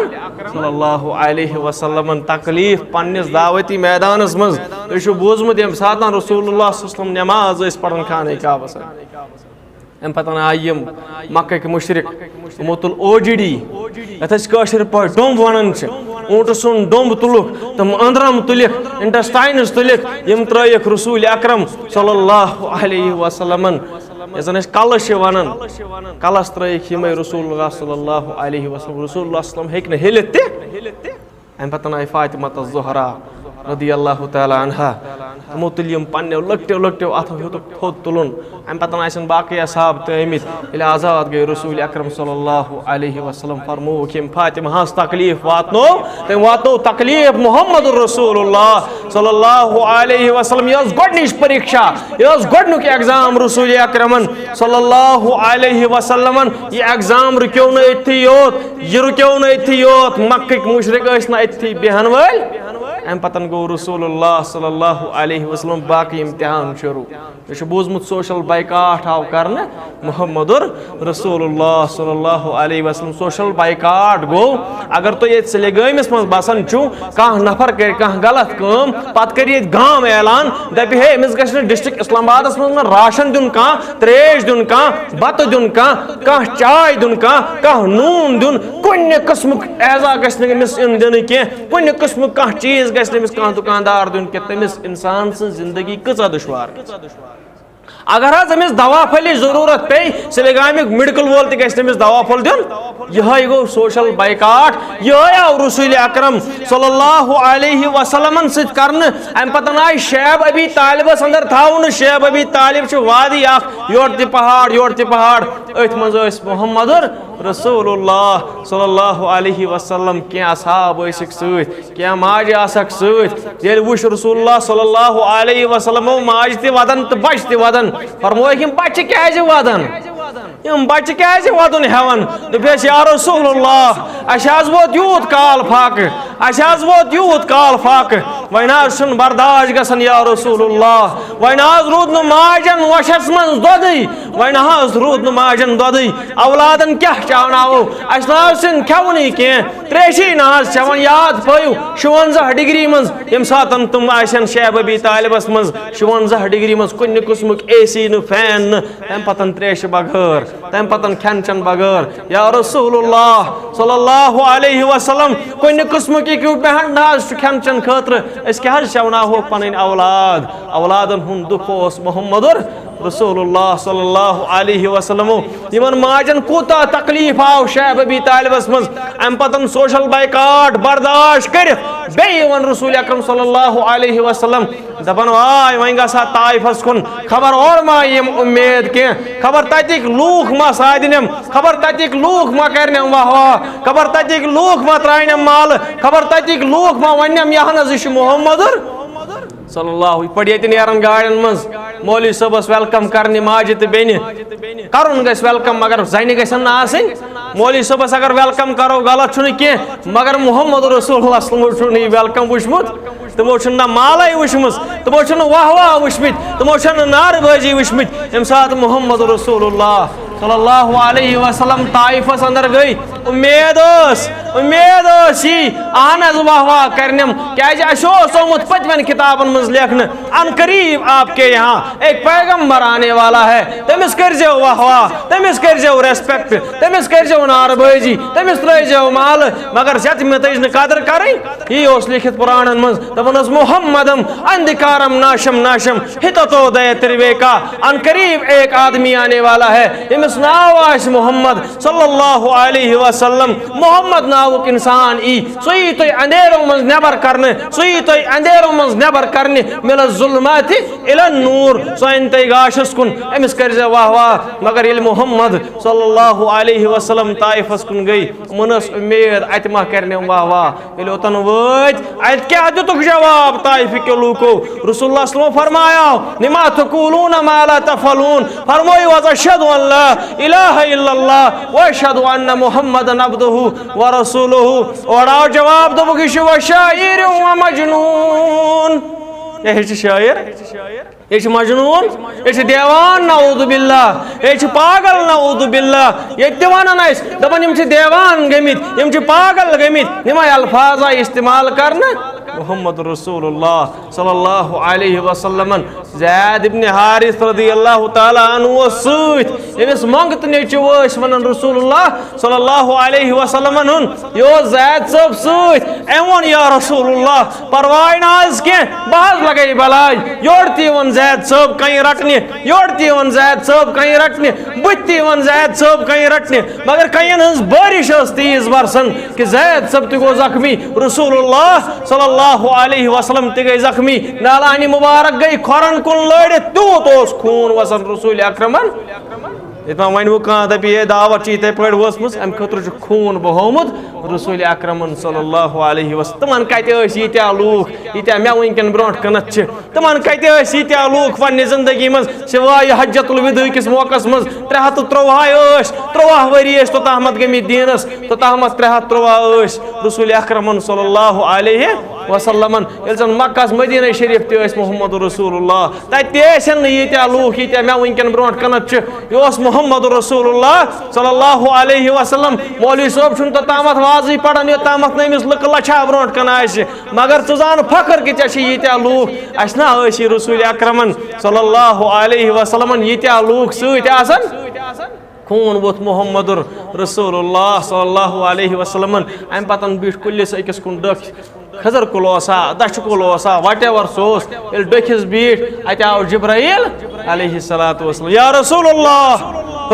صلی اللہ علیہ وسلمن تکلیٖف پننِس دعوتی میدانس منٛز۔ تُہۍ چھِو بوٗزمُت، ییٚمہِ ساتہٕ رسول اللہ صلی اللہ علیہ وسلم نماز ٲسۍ پران خانہ کعبس اندر، امہِ پتہٕ آیہِ یِم مکٕکۍ مُشرِک، تِمو تُل اوجڑی، یتھ أسۍ کٲشِر پٲٹھۍ ڈوٚمب ونان چھِ، اوٗنٹہٕ سُنٛد ڈوٚمب تُلُکھ، تِم أنٛدرم تُلِکھ، intestines تُلِکھ، یِم ترٲیِکھ رسول اکرم صلی اللہ علیہ وسلمن، یتھ زن أسۍ کلہٕ چھِ ونان، کلس ترٲیِکھ یِمے رسول اللہ صلی اللہ علیہ وسلم۔ رسول اللہ صلی اللہ علیہ وسلم ہیٚکہِ نہٕ ہیٚلِتھ تہِ۔ امہِ پتہٕ آیہِ فاطمہ الزہرا رضی اللہ تعالیٰ عنہا، تِمو تُلۍ یِم پننیو لۄکٹیو لۄکٹیو اتھو ہیوٚتُکھ تھوٚد تُلُن۔ امہِ پتہٕ آسن باقٕے اصحاب تہِ آمٕتۍ۔ ییٚلہِ آزاد گٔے رسول اکرم صلی اللہ علیہ وسلم، فرمووُکھ، ییٚمۍ فاطمہ ہس تکلیٖف واتنو، تٔمۍ واتنو تکلیٖف محمد رسول اللہ صلی اللہ علیہ وسلم۔ یہِ ٲس گۄڈٕنِچ پریٖکشا، یہِ ٲس گۄڈٕنیُک exam رسول اکرمن صلی اللہ علیہ وسلمن۔ یہِ exam رُکیو نہٕ أتھی یوت، یہِ رُکیو نہٕ أتھی یوت، مکٕکۍ مُشرِک ٲسۍ نہٕ أتھی بیٚہن وٲلۍ۔ امہِ پتن گوٚو رسول اللہ صلی اللہ علیہ وسلم باقٕے امتحان شروع۔ مےٚ چھُ بوٗزمُت social boycott آو کرنہٕ محمد رسول اللہ صلی اللہ علیہ وسلم۔ Social boycott گوٚو، اگر تُہۍ ییٚتہِ سلیگٲمِس منٛز بسان چھِو، کانٛہہ نفر کرِ کانٛہہ غلط کٲم، پتہٕ کرِ ییٚتہِ گام اعلان، دپہِ، ہے، أمِس گژھِ نہٕ district اسلام آبادس منٛز نہٕ راشن دیُن کانٛہہ، ترٛیش دیُن کانٛہہ، بتہٕ دیُن کانٛہہ، کانٛہہ چاے دیُن کانٛہہ، کانٛہہ نوٗن دیُن، کُنہِ قٕسمُک اعزا گژھِ نہٕ أمِس یُن دِنہٕ کینٛہہ، کُنہِ قٕسمُک کانٛہہ چیٖز گژھِ نہٕ أمِس کانٛہہ دُکاندار دیُن کینٛہہ۔ تٔمِس انسان سٕنٛز زندگی کۭژاہ دُشوار۔ اگر حظ أمِس دوا پھلِچ ضروٗرت پیٚیہِ، سُلگامیُک میڈیکل وول تہِ گژھِ تٔمِس دوا پھوٚل دیُن۔ یِہوٚے گوٚو سوشل بایکاٹ۔ یِہوٚے آو رسول اکرم صلی اللہ علیہ وسلمن سۭتۍ کرنہٕ۔ امہِ پتہٕ آیہِ شیب ابی طالبس اندر تھاونہٕ۔ شیب ابی طالب چھُ وادی اکھ، یورٕ تہِ پہاڑ، یورٕ تہِ پہاڑ۔ أتھۍ منٛز ٲسۍ محمد رسول اللہ صلی اللہ علیہ وسلم، کینٛہہ اصحاب ٲسِکھ سۭتۍ، کینٛہہ ماجہِ آسکھ سۭتۍ۔ ییٚلہِ وٕچھ رسول اللہ صلی اللہ علیہ وسلمو ماجہِ تہِ ودان تہٕ بچہِ تہِ ودان، فرمووُکھ، یِم بچہِ کیازِ ودان؟ یِم بچہِ کیازِ ودُن ہٮ۪وان؟ دوٚپُس، یا رسول اللہ، اسہِ حظ ووت یوٗت کال فاقہٕ، اسہِ حظ ووت یوٗت کال فاقہٕ، وۄنۍ نہ حظ چھُنہٕ برداش گژھان یا رسول اللہ، وۄنۍ نہ حظ روٗد نہٕ ماجن وۄچھس منٛز دۄدٕے، وۄنۍ نہ حظ روٗد نہٕ ماجن دۄدٕے، اولادن کیٛاہ چاوناوو؟ اسہِ نہ حظ چھِنہٕ کھٮ۪ونٕے کینٛہہ، تریشی نہ حظ چٮ۪وان۔ یاد پٲیِو، شُوَنزاہ ڈگری منٛز، ییٚمہِ ساتن تِم آسن شیب ابی طالبس منٛز، شُوَنزاہ ڈگری منٛز کُنہِ قٕسمُک اے سی نہٕ، فین نہٕ، تمہِ پتن تریشہِ بغٲر، تمہِ پتن کھٮ۪ن چٮ۪ن بغٲر۔ یا رسول اللہ صلی اللہ علیہ وسلم، کُنہِ قٕسمُک equipment نہ حظ چھُ کھٮ۪ن چٮ۪ن خٲطرٕ، أسۍ کیٛاہ حظ چٮ۪وناوہوکھ پنٕنۍ اولاد؟ اولادن ہُنٛد دُکھ اوس محمد رسول اللہ صلی اللہ علیہ وسلم۔ یِمن ماجن کوٗتاہ تکلیف آو شیب ابی طالبس منٛز، امہِ پتن سوشل بایکاٹ برداشت کٔرِتھ بیٚیہِ یِوان رسول اکرم صلی اللہ علیہ وسلم۔ دپان، واے، وۄنۍ گژھٕ ہا طائفس کُن، خبر اورٕ ما یِم امید کینٛہہ، خبر تتِکۍ لوٗکھ ما سادنم، خبر تتِکۍ لوٗکھ ما کرنم واہ واہ، خبر تتِکۍ لوٗکھ ما تراونم مالہٕ، خبر تتِکۍ لوٗکھ ما وننم، یہِ ہن حظ، یہِ چھُ محمد صلی اللہ۔ یِتھ پٲٹھۍ ییٚتہِ نیران گاڑٮ۪ن منٛز مولوی صٲبس ویلکم کرنہِ ماجہِ تہٕ بیٚنہِ، کرُن گژھِ ویلکم، مگر زنہِ گژھن نہٕ آسٕنۍ۔ مولوی صٲبس اگر ویلکم کرو، غلط چھُنہٕ کینٛہہ، مگر محمد رسول اللہ صلی اللہ علیہ وسلمو چھُنہٕ یہِ ویلکم وٕچھمُت۔ تِمو چھُنہٕ نہ مالے وٕچھمٕژ، تِمو چھُنہٕ واہ واہ وٕچھمٕتۍ، تِمو چھُنہٕ نعرٕ بٲزی وٕچھمٕتۍ۔ ییٚمہِ ساتہٕ محمد رسول اللہ صلی اللہ علیہ وسلم طائفس اندر گٔے، امید ٲس، امید ٲس یی، اہن حظ، واہ واہ کرنم، کیازِ اسہِ اوس آمُت پٔتمٮ۪ن کتابن منٛز لیکھنہٕ، ان قریب آپ کے یہاں ایک پیغمبر آنے والا ہے، تٔمِس کٔرزیو واہ واہ، تٔمِس کٔرزیو respect، تٔمِس کٔرزیو نعرٕ بٲزی، تٔمِس ترٲیزیو مالہٕ، مگر یتھ مےٚ تٔج نہٕ قدر کرٕنۍ۔ یی اوس لیکھِتھ پرانن منٛز، دپان اوس، محمدم اندھکارم ناشم ناشم ہتتو دیا ترویکا، ان قریب ایک آدمی آنے والا ہے، ییٚمِس ناو آسہِ محمد صلی اللہ علیہ وسلم، محمد ناوُک انسان ای، سُہ یی تُہۍ اندھیرو منٛز نٮ۪بر کرنہٕ، سُہ یی تُہۍ اندھیرو منٛز نٮ۪بر کرنہٕ، من الظلمات الی النور، سُہ انہِ تُہۍ گاشس کُن، أمِس کٔرزیو واہ واہ۔ مگر ییٚلہِ محمد صلی اللہ علیہ وسلم طائفس کُن گٔے، یِمن ٲس امید اتہِ ما کرنم واہ واہ۔ ییٚلہِ اوٚتن وٲتۍ، اتہِ کیٛاہ دِتُکھ جواب طائفہٕ کیو لوٗکو؟ رسول اللہ صلی اللہ علیہ وسلم فرمایاو، لما تقولون ما لا تفعلون، فرمٲیِو حظ، اشہد ان لا الہ الا اللہ و اشہد ان محمدا عبدہ و رسولہ۔ اورٕ آو جواب، دوٚپُکھ، یہِ چھُ وشاعر و مجنون۔ یہِ چھُ شاعر۔ یہِ چھُ مجنون، یہِ چھُ دیوان، نعوذ باللہ، یہِ چھُ پاگل، نعوذ باللہ۔ ییٚتہِ تہِ ونان ٲسۍ، دپان، یِم چھِ دیوان گٔمٕتۍ، یِم چھِ پاگل گٔمٕتۍ، یِمے الفاظ آیہِ استعمال کرنہٕ۔ محمد رسول اللہ صلی اللہ علیہ وسلمن زید ابن حارث رضی اللہ تعالیٰ عنہ اوس سۭتۍ، أمِس منٛگتہٕ نیٚچوۍ ٲسۍ ونان رسول اللہ صلی اللہ علیہ وسلمن ہُنٛد، یہِ اوس زید صٲب سۭتۍ۔ أمۍ ووٚن، یا رسول اللہ، پرواے نہ حظ کینٛہہ، بہٕ حظ لگے بلاے۔ یورٕ تہِ یِوان زید صٲب کنہِ رٹنہِ، یورٕ تہِ یِوان زید صٲب کنہِ رٹنہِ، بہٕ تہِ یِوان زید صٲب کنہِ رٹنہِ، مگر کنٮ۪ن ہٕنٛز بٲرِش ٲس تیز برسان کہ زید صٲب تہِ گوٚو زخمی، رسول اللہ صلی اللہ علیہ وسلم تہِ گٔے زخمی، نالانہِ مبارک گٔے کھۄرن کُن لٲرِتھ، تیوٗت اوس خوٗن وسان رسول اکرمن۔ ییٚتہِ ما وَنہِ وۄنۍ کانٛہہ دَپہِ، ہے، دعوت چھِ یِتھَے پٲٹھۍ وٲژمٕژ، اَمہِ خٲطرٕ چھُ خوٗن بہومُت رسول اکرمن صلی اللہ علیہ وسلم۔ تِمن کَتہِ ٲسۍ ییٖتیٛاہ لوٗکھ، ییٖتیٛاہ مےٚ وٕنکٮ۪ن برونٛٹھ کَنَتھ چھِ؟ تِمن کَتہِ ٲسۍ ییٖتیٛاہ لوٗکھ پننہِ زندگی منٛز، سوائے حجۃ الوداع کِس موقعس منٛز؟ ترٛےٚ ہَتھ تہٕ ترٛوٚوُہ ٲسۍ، ترٛوٚوُہ ؤری ٲسۍ توٚتامَتھ گٔمٕتۍ دیٖنَس، توٚتامَتھ ترٛےٚ ہَتھ ترٛوٚوُہ ٲسۍ رسول اکرمن صلی اللہ علیہ وسلمن۔ ییٚلہِ زَن مکہ ہَس مدینہ شریف تہِ ٲسۍ محمد رسول اللہ، تَتہِ تہِ ٲسۍ نہٕ ییٖتیٛاہ لوٗکھ، ییٖتیٛاہ مےٚ وٕنکٮ۪ن برونٛٹھ کَنَتھ چھِ۔ یہِ اوس محمد رسول اللہ صلی اللہ علیہ وسلم۔ مولوی صٲب چھُنہٕ توٚتامَتھ وازٕے پَران، یوٚتامَتھ نہٕ أمِس لُکہٕ لَچھا برونٛٹھ کَنہِ آسہِ۔ مگر ژٕ زان فخر کہِ ژےٚ چھِ ییٖتیٛاہ لوٗکھ۔ اَسہِ نہ ٲسی رسول اکرمن صلی اللہ علیہ وسلمن ییٖتیٛاہ لوٗکھ سۭتۍ آسان۔ خوٗن ووٚتھ محمد رسول اللہ صلی اللہ علیہ وسلمن۔ اَمہِ پَتہٕ بیٖٹھ کُلِس أکِس کُن ڈٔکھ۔ کھٔزٕر کُل اوسا، دَچھِ کُل اوسا، whatever سُہ اوس، ییٚلہِ ڈوٚکھِس بیٖٹھۍ، اَتہِ آو جبرائیل علیہ الصلوۃ والسلام، یا رسول اللہ،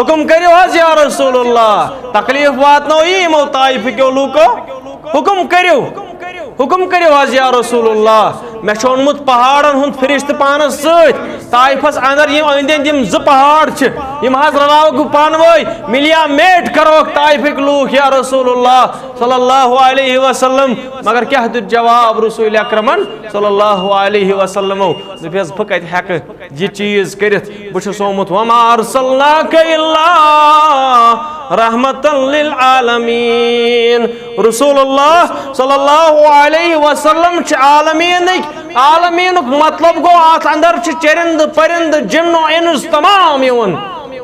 حکم کٔرِو حظ یا رسول اللہ، تکلیف واتنٲو یہِ یِمو طائفہٕ کیو لوٗکو، حکم کٔرِو، حکم کٔرِو حظ یا رسول اللہ، مےٚ چھُ اوٚنمُت پہاڑن ہُنٛد فرشتہٕ پانس سۭتۍ، طائفس اندر یِم أنٛدۍ أنٛدۍ یِم زٕ پہاڑ چھِ، یِم حظ رلاوکھ بہٕ پانہٕ وٲنۍ، مِلیا میٹ کروکھ طائفٕکۍ لوٗکھ یا رسول اللہ صلی اللہ علیہ وسلم۔ مگر کیٛاہ دیُت جواب رسول اکرمن صلی اللہ علیہ وسلمو؟ دوٚپہس، بہٕ کتہِ ہٮ۪کہٕ یہِ چیٖز کٔرِتھ؟ بہٕ چھُس آمُت، وما ارسلناک الا رحمتا للعالمین۔ رسول اللہ صلی اللہ علیہ وسلم چھِ عالمیٖنٕکۍ، عالمیٖنُک مطلب گوٚو، اتھ اندر چھِ چرندٕ پرندٕ، جن و انس تمام یِوان۔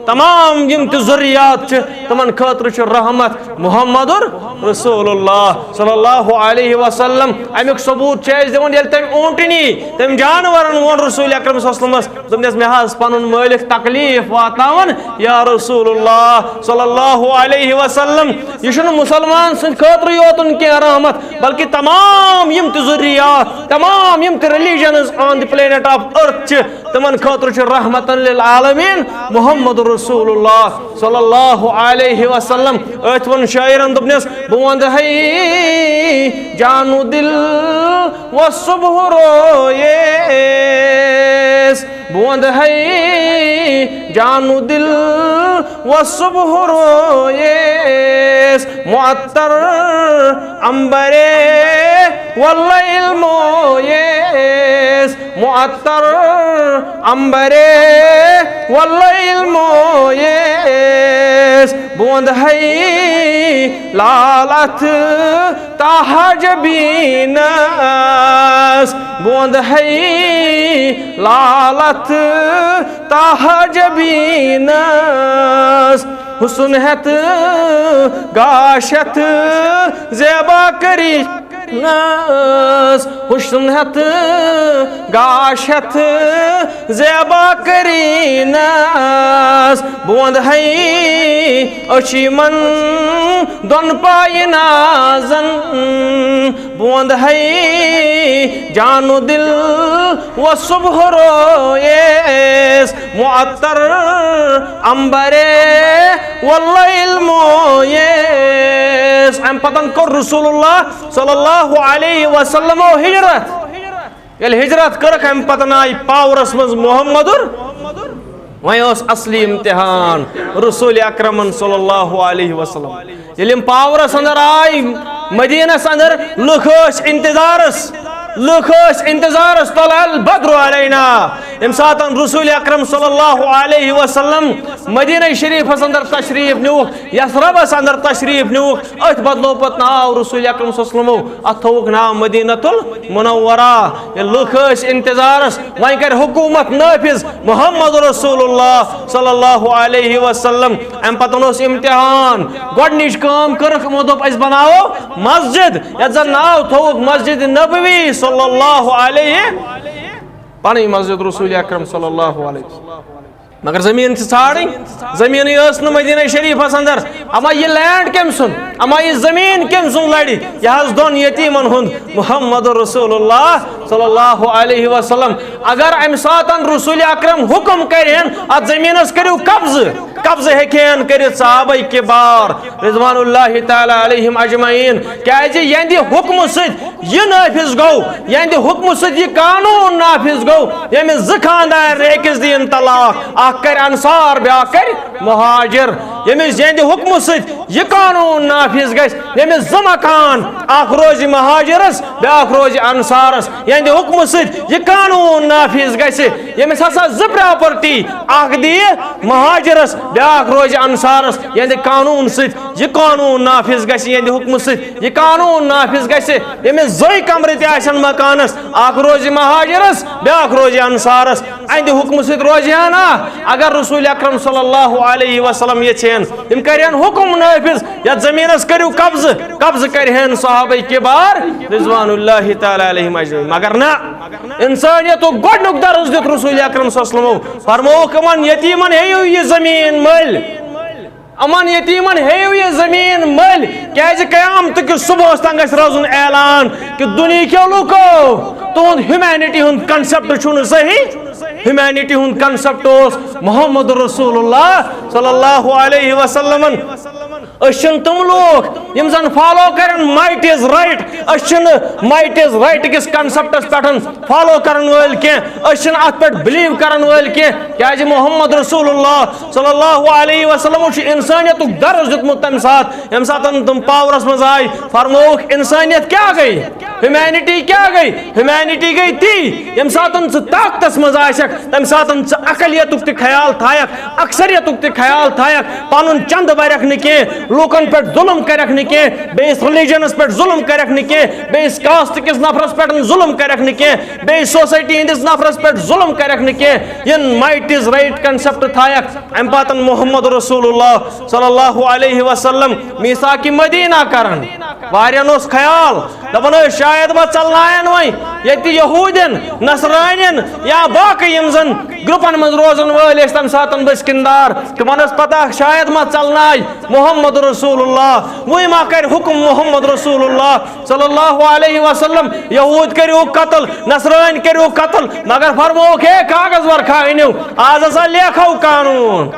تمام یِم تہِ ذُریات چھِ، تِمن خٲطرٕ چھُ رحمت محمد رسول اللہ صلی اللہ علیہ وسلم۔ امیُک ثبوت چھُ اَسہِ دِوان، ییٚلہِ تٔمۍ اوٗنٹنی، تٔمۍ جانورن ووٚن رسول اکرم صلی اللہ علیہ وسلمس، دوٚپنس، مےٚ حظ پنُن مٲلک تکلیف واتناوان، یا رسول اللہ صلی اللہ علیہ وسلم۔ یہِ چھُنہٕ مُسلمان سٕنٛدِ خٲطرٕ یوتن کینٛہہ رحمت، بلکہِ تمام یِم تہِ ذُریات، تمام یِم تہِ religions on the planet of earth چھِ، تِمن خٲطرٕ چھُ رحمتن للعالمین محمد رسول اللہ صلی اللہ علیہ وسلم۔ أتھۍ ووٚن شٲعرن، دوٚپنس، بہٕ وندٕ ہے جانو دل و صبح رویس، بہٕ وندٕ ہے جانو دل و صبح رویس، معطر عنبرے واللیل مویس، معطر عنبرے واللیل مویس، بہٕ وندٕ ہے لال اتھ طہ جبینس، بہٕ وندٕ ہے لال اتھ طہ جبینس، حسن ہیتھ گاش ہیتھ زیبا کری نس، حسن ہیتھ گاش ہیتھ زیبا کری نس، بہٕ وندٕ ہے أچھ یِمن دۄن پایہِ نازن، بہٕ وندٕ ہے جانو دل و صبح رویس، معطر عنبرے واللیل مویس۔ امہِ پتن کوٚر رسول اللہ صلی اللہ علیہ وسلمو ہجرت۔ ییٚلہِ ہجرت کٔرٕکھ، امہِ پتن آیہِ پاورس منٛز محمد۔ وۄنۍ اوس اصلی امتحان رسول اکرمن صلی اللہ علیہ وسلم۔ ییٚلہِ یِم پاورس اندر آے، مدینس اندر لُکھ ٲسۍ انتظارس، لُکھ ٲسۍ انتظارس، طلع البدر علینا۔ ییٚمہِ ساتن رسول اکرم صلی اللہ علیہ وسلم مدینہ شریفس اندر تشریف نیوکھ، یثربس اندر تشریف نیوکھ، أتھۍ بدلو پتہٕ ناو رسول اکرم صلی اللہ علیہ وسلمو، اتھ تھووُکھ ناو مدینہ المنورہ۔ ییٚلہِ لُکھ ٲسۍ انتظارس، وۄنۍ کرِ حکومت نافذ محمد رسول اللہ صلی اللہ علیہ وسلم۔ امہِ پتہٕ اوس امتحان۔ گۄڈٕنِچ کٲم کٔرٕکھ یِمو، دوٚپ، أسۍ بناوو مسجد، یتھ زن ناو تھووُکھ مسجد نبوی صلی اللہ علیہ، پنٕنۍ مسجد رسول اکرم صلی اللہ علیہ وسلم۔ مگر زمین چھِ ژھانڈٕنۍ، زمینٕے ٲس نہٕ مدینہ شریفس اندر۔ اما یہِ لینڈ کٔمۍ سُنٛد؟ اما یہِ زمین کٔمۍ سُنٛد لڑِ؟ یہِ حظ دۄن یتیمن ہُنٛد، محمد رسول اللہ صلی اللہ علیہ وسلم۔ اگر امہِ ساتن رسول اکرم حکم کرِہن، اتھ زمینس کٔرِو قبضہٕ، قبضہٕ ہیٚکہِ ہن کٔرِتھ صحابہ کبار رضوان اللہ تعالی علیہم اجمعین۔ کیازِ یہندِ حکمہٕ سۭتۍ یہِ نافذ گوٚو، یہندِ حکمہٕ سۭتۍ یہِ قانون نافذ گوٚو، ییٚمِس زٕ خاندار أکِس دِیِن طلاق، اکھ کرِ انصار، بیاکھ کرِ مہاجر۔ ییٚمِس یہندِ حکمہٕ سۭتۍ یہِ قانون نافذ گژھِ، ییٚمِس زٕ مکان، اکھ روزِ مہاجرس، بیاکھ روزِ انصارس۔ یہندِ حکمہٕ سۭتۍ یہِ قانون نافذ گژھِ، ییٚمِس ہسا زٕ پراپرٹی، اکھ دِیہِ مہاجرس، بیاکھ روزِ انصارس۔ یہندِ قانون سۭتۍ یہِ قانون نافذ گژھِ، یہندِ حکمہٕ سۭتۍ یہِ قانون نافذ گژھِ، ییٚمِس زٕے کمرٕ تہِ آسن مکانس، اکھ روزِ مہاجرس، بیاکھ روزِ انصارس۔ اہندِ حکمہٕ سۭتۍ روزِ ہا نا؟ اگر رسول اکرم صلی اللہ علیہ وسلم یژھِ ہن، تِم کرِ ہن حکم نافذ، یتھ زمینس کٔرِو قبضہٕ، قبضہٕ کرِ ہن صحابہ کبار رضوان اللہ تعالی علیہم اجمعین۔ مگر نہ، انسانیتُک گۄڈنیُک درس دیُت رسول اکرم صلی اللہ علیہ وسلمو، فرمووُکھ یِمن یتیمن، ہیٚیِو یہِ زمین مٔلۍ۔ یِمن یتیٖمن ہیٚیِو یہِ زٔمیٖن مٔلۍ، کیازِ قیامتہٕ کِس صبحس تام گژھِ روزُن اعلان کہِ دُنیہکیو لوٗکو، تُہُنٛد ہیوٗمینٹی ہُنٛد کنسپٹ چھُنہٕ صحیح۔ ہیوٗمینٹی ہُنٛد کنسپٹ اوس محمد رسول اللہ صلی اللہ علیہ وسلمن۔ أسۍ چھِنہٕ تِم لوٗکھ یِم زن فالو کرن مائٹ از رائٹ، أسۍ چھِنہٕ مائٹ از رائٹ کِس کنسپٹس پٮ۪ٹھ فالو کرن وٲلۍ کینٛہہ، أسۍ چھِنہٕ اتھ پٮ۪ٹھ بلیو کرن وٲلۍ کینٛہہ، کیازِ محمد رسول اللہ صلی اللہ علیہ وسلم چھُ انسانیتُک درس دیُتمُت تمہِ ساتہٕ، ییٚمہِ ساتہٕ تِم پاورس منٛز آے، فرمووُکھ، انسانیت کیٛاہ گٔے؟ ہیوٗمینٹی کیٛاہ گٔے؟ ہیوٗمینٹی گٔے تی، ییٚمہِ ساتہٕ ژٕ طاقتس منٛز آسکھ، تمہِ ساتہٕ ژٕ اقلیتُک تہِ خیال تھایکھ، اکثریتُک تہِ خیال تھایکھ، پنُن چندٕ برکھ نہٕ کینٛہہ، لوٗکن پٮ۪ٹھ ظلم کرکھ نہٕ کینٛہہ، بیٚیِس ریلیجنس پٮ۪ٹھ ظلم کرکھ نہٕ کینٛہہ، بیٚیِس کاسٹ کِس نفرس پٮ۪ٹھ ظلم کرکھ نہٕ کینٛہہ، بیٚیِس سوسایٹی ہٕنٛدِس نفرس پٮ۪ٹھ ظلم کرکھ نہٕ کینٛہہ۔ یہِ مائٹ از رائٹ کنسپٹ تھایکھ، امہِ پتہٕ محمد رسول اللہ صلی اللہ علیہ وسلم میثاق مدینہ کران۔ واریاہن اوس خیال، دپان ٲسۍ، شاید ما ژلناین وۄنۍ ییٚتہِ یہوٗدین، نصرانین یا باقٕے یِم زن گروپن منٛز روزن وٲلۍ ٲسۍ تمہِ ساتہٕ بٔسکِندار، تِمن ٲس پتہ شاید ما ژلناے محمد رسول اللہ، وۄنۍ ما کرِ حکم محمد رسول اللہ صلی اللہ علیہ وسلم، یہوٗد کٔرِو قتل، نصرٲنۍ کٔرِو قتل، مگر فرمووُکھ، ہے کاغذ ورقہ أنِو، آز ہسا لیکھو قانوٗن۔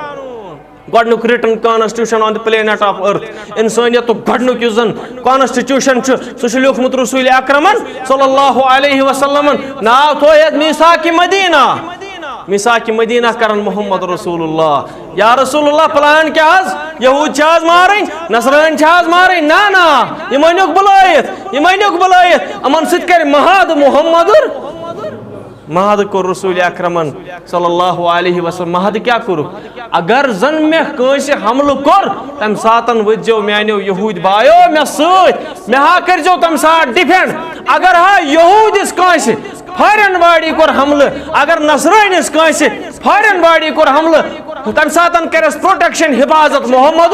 گۄڈٕنیُک written constitution on the planet of earth، انسانیتُک گۄڈٕنیُک یُس زن کانسٹیٹیوشن چھُ، سُہ چھُ لیوٗکھمُت رسول اکرمن صلی اللہ علیہ وسلمن۔ ناو تھوو یتھ میثاق مدینہ۔ میثاق مدینہ کرن محمد رسول اللہ۔ یا رسول اللہ، پلان کیٛاہ حظ؟ یہوٗد چھِ حظ مارٕنۍ؟ نصرٲنۍ چھِ حظ مارٕنۍ؟ نہ، نہ، یِم أنِکھ بُلٲیِتھ، یِم أنِکھ بُلٲیِتھ، یِمن سۭتۍ کرِ محادٕ محمد۔ محادٕ کوٚر رسول اکرمن صلی اللہ علیہ وسلم۔ محادٕ کیٛاہ کوٚرُکھ؟ اگر زن مےٚ کٲنٛسہِ حملہٕ کوٚر، تمہِ ساتن ؤتھۍزیو میانیو یہوٗدۍ بایو مےٚ سۭتۍ، مےٚ ہا کٔرۍزیو تمہِ ساتہٕ ڈِفینڈ۔ اگر ہا یہوٗدِس کٲنٛسہِ فارن باڈی کوٚر حملہٕ، اگر نصرٲنِس کٲنٛسہِ فارن باڈی کوٚر حملہٕ، تمہِ ساتن کرٮ۪س پروٹیکشن، حفاظت محمد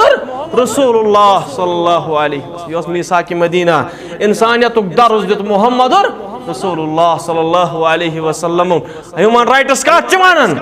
رسول اللہ صلی اللہ علیہ وسلم۔ یہِ اوس میثاق مدینہ، انسانیتُک درس دیُت محمد رسول اللہ صلی اللہ علیہ وسلم۔ ہیومن رائٹس کتھ چھِ ونان؟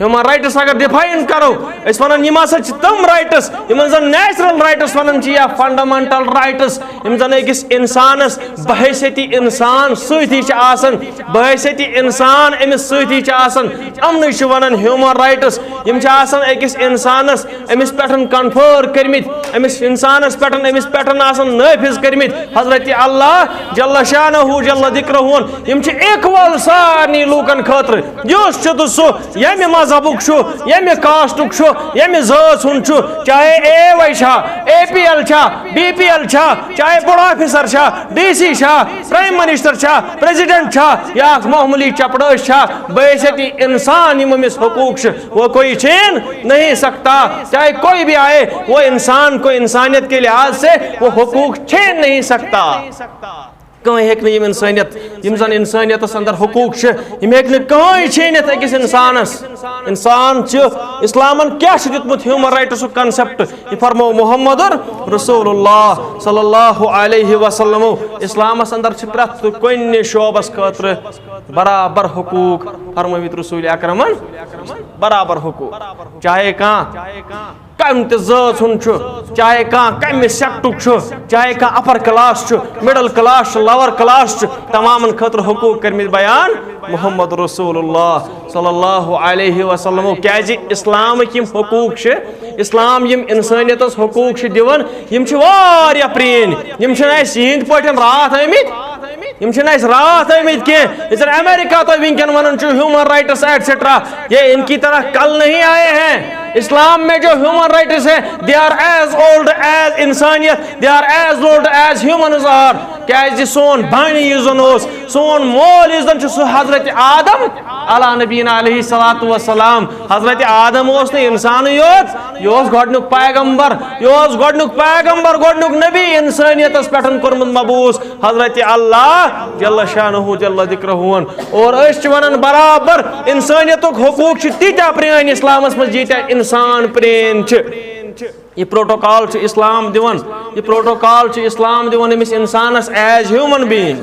ہیومن رائٹس اگر ڈیفائن کرو، أسۍ ونان یِم ہسا چھِ تِم رائٹس یِمن زن نیچرل رائٹس ونان چھِ یا فنڈامنٹل رائٹس، یِم زن أکِس انسانس بحیثیت انسان سۭتی چھِ آسان، بحیثیت انسان أمِس سۭتی چھِ آسان، یِمنٕے چھِ ونان ہیومن رائٹس۔ یِم چھِ آسان أکِس انسانس، أمِس پٮ۪ٹھ کنفر کٔرمٕتۍ، أمِس انسانس پٮ۪ٹھ، أمِس پٮ۪ٹھ آسان نٲفذ کٔرمٕتۍ حضرت اللہ جل شانہ جل ذکرہ۔ یِم چھِ ایکول سارنٕے لوٗکن خٲطرٕ، یُس چھُ تہٕ سُہ، ییٚمہِ مذہبُک چھُ، ییٚمہِ کاسٹُک چھُ، ییٚمہِ ذٲژ ہُنٛد چھُ، چاہے اے واے چھا، اے پی ایل چھا، بی پی ایل چھا، چاہے بوٚڑ آفیسر چھا، ڈی سی چھا، پرائم منسٹر چھا، پریزیڈنٹ چھا، یا اکھ معموٗلی چپڑٲسۍ چھا، بحیثیت انسان یِم أمِس حقوٗق چھِ، وہ کوئی چھین نہیں سکتا۔ چاہے کوئی بھی آئے، وہ انسان کو انسانیت کے لحاظ سے وہ حقوق چھین نہیں سکتا۔ کٕہٕنۍ ہیٚکہِ نہٕ یِم انسٲنیت، یِم زن انسٲنیتس اندر حقوٗق چھِ، یِم ہیٚکہِ نہٕ کٕہٕنۍ چھیٖنِتھ أکِس انسانس۔ انسان چھُ، اسلامن کیٛاہ چھُ دیُتمُت ہیومن رائٹسُک کنسپٹ؟ یہِ فرموو محمد رسول اللہ صلی اللہ علیہ وسلمو۔ اسلامس اندر چھِ پرٛٮ۪تھ کُنہِ شعبس خٲطرٕ برابر حقوٗق فرمٲومٕتۍ رسول اکرمن، برابر حقوٗق۔ چاہے کانٛہہ کمہِ تہِ ذٲژ ہُنٛد چھُ، چاہے کانٛہہ کمہِ سیکٹُک چھُ، چاہے کانٛہہ اپر کلاس چھُ، مڈل کلاس چھُ، لوور کلاس چھُ، تمامن خٲطرٕ حقوٗق کٔرمٕتۍ بیان محمد رسول اللہ صلی اللہ علیہ وسلمو۔ کیازِ اسلامٕکۍ یِم حقوٗق چھِ، اسلام یِم انسٲنیتس حقوٗق چھِ دِوان، یِم چھِ واریاہ پرٛٲنۍ، یِم چھِنہٕ اَسہِ یِہِنٛدۍ پٲٹھۍ راتھ آمٕتۍ۔ یِم چھِنہٕ اَسہِ راتھ آمٕتۍ کینٛہہ۔ یِتھ زَن امریکہ تۄہہِ وٕنکیٚن وَنان چھُ، human rights, et cetera، یہ ان کی طرح کل نہیں آئے ہیں۔ اسلام میں جو ہیومن رائٹس ہیں، they are as old as انسانیت، they are as old as humans are۔ کیازِ سون بانی یُس زَن اوس، سون مول یُس زَن چھُ، سُہ حضرت آدم علیٰ نبینا علیہ الصلوۃ والسلام۔ حضرت آدم اوس نہٕ انسانٕے یوت، یہِ اوس گۄڈٕنیُک پیغمبر، یہِ اوس گۄڈٕنیُک پیغمبر، گۄڈٕنیُک نبی انسٲنیتس پٮ۪ٹھ کوٚرمُت مبعوث۔ حضرت اللہ جل شانہ جل ذکرہ۔ اور أسۍ چھِ ونان برابر، انسٲنیتُک حقوٗق چھِ تیٖتیٛاہ پرٛٲنۍ اسلامس منٛز، ییٖتیٛاہ انسان پرٛٲنۍ چھِ۔ یہِ پروٹوکال چھُ اسلام دِوان، یہِ پروٹوکال چھُ اسلام دِوان أمِس انسانس as human being۔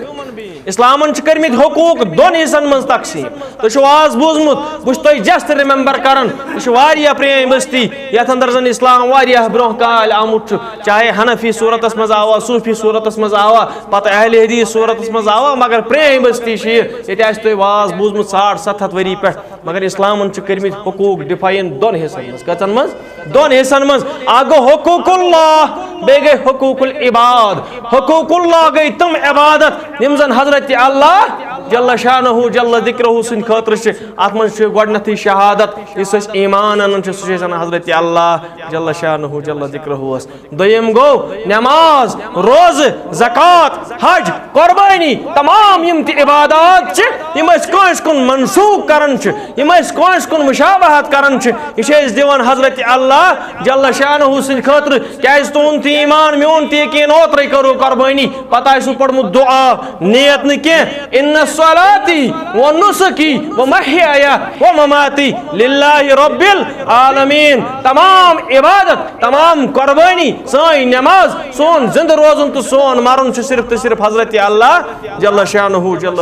اسلامن چھِ کٔرمٕتۍ حقوٗق دۄن حصن منٛز تقسیٖم۔ تُہۍ چھِو آز بوٗزمُت، بہٕ چھُس تۄہہِ just remember کران، یہِ چھِ واریاہ پرٛٲنۍ بستی، یتھ اندر زن اسلام واریاہ برونٛہہ کالہِ آمُت چھُ، چاہے حنفی صورتس منٛز آوا، صوفی صورتس منٛز آوا، پتہٕ اہل حدیث صورتس منٛز آوا، مگر پرٛٲنۍ بستی چھِ یہِ، ییٚتہِ آسہِ تۄہہِ واز بوٗزمُت ساڑ ستھ ہتھ ؤری پٮ۪ٹھ۔ مگر اسلامن چھِ کٔرمٕتۍ حقوٗق define دۄن حصن منٛز۔ کٔژن منٛز؟ دۄن حصن منٛز۔ اکھ گوٚو حقوق اللہ، بیٚیہِ گٔے حقوق العباد۔ حقوق اللہ گٔے تِم عبادت یِم زن حضرت اللہ جل شانہ جل ذکرہ سٕنٛدِ خٲطرٕ چھِ۔ اتھ منٛز چھِ گۄڈٕنیتھٕے شہادت، یُس أسۍ ایمان انان چھِ، سُہ چھِ أسۍ انان حضرت اللہ جل شانہ جل ذکرہس۔ دوٚیِم گوٚو نماز، روزٕ، زکوٰۃ، حج، قربٲنی، تمام یِم تہِ عبادات چھِ، یِم أسۍ کٲنٛسہِ کُن منسوٗخ کران چھِ، یِم أسۍ کٲنٛسہِ کُن مشابہت کران چھِ، یہِ چھِ أسۍ دِوان حضرت اللہ جل شانہ سٕنٛدِ خٲطرٕ۔ کیازِ تُہُنٛد تہِ ایمان، میون تہِ یقین، اوترَے کٔرٕو قربٲنی، پتہٕ آسِوٕ پوٚرمُت دعا، نیت نہٕ کینٛہہ، ان صلاتی و نسکی و محیایا و مماتی للہ رب العالمین۔ تمام عبادت، تمام قربٲنی، سٲنۍ نماز، سون زندٕ روزُن تہٕ سون مرُن چھُ صرف تہٕ صرف حضرت اللہ جل شانہ جل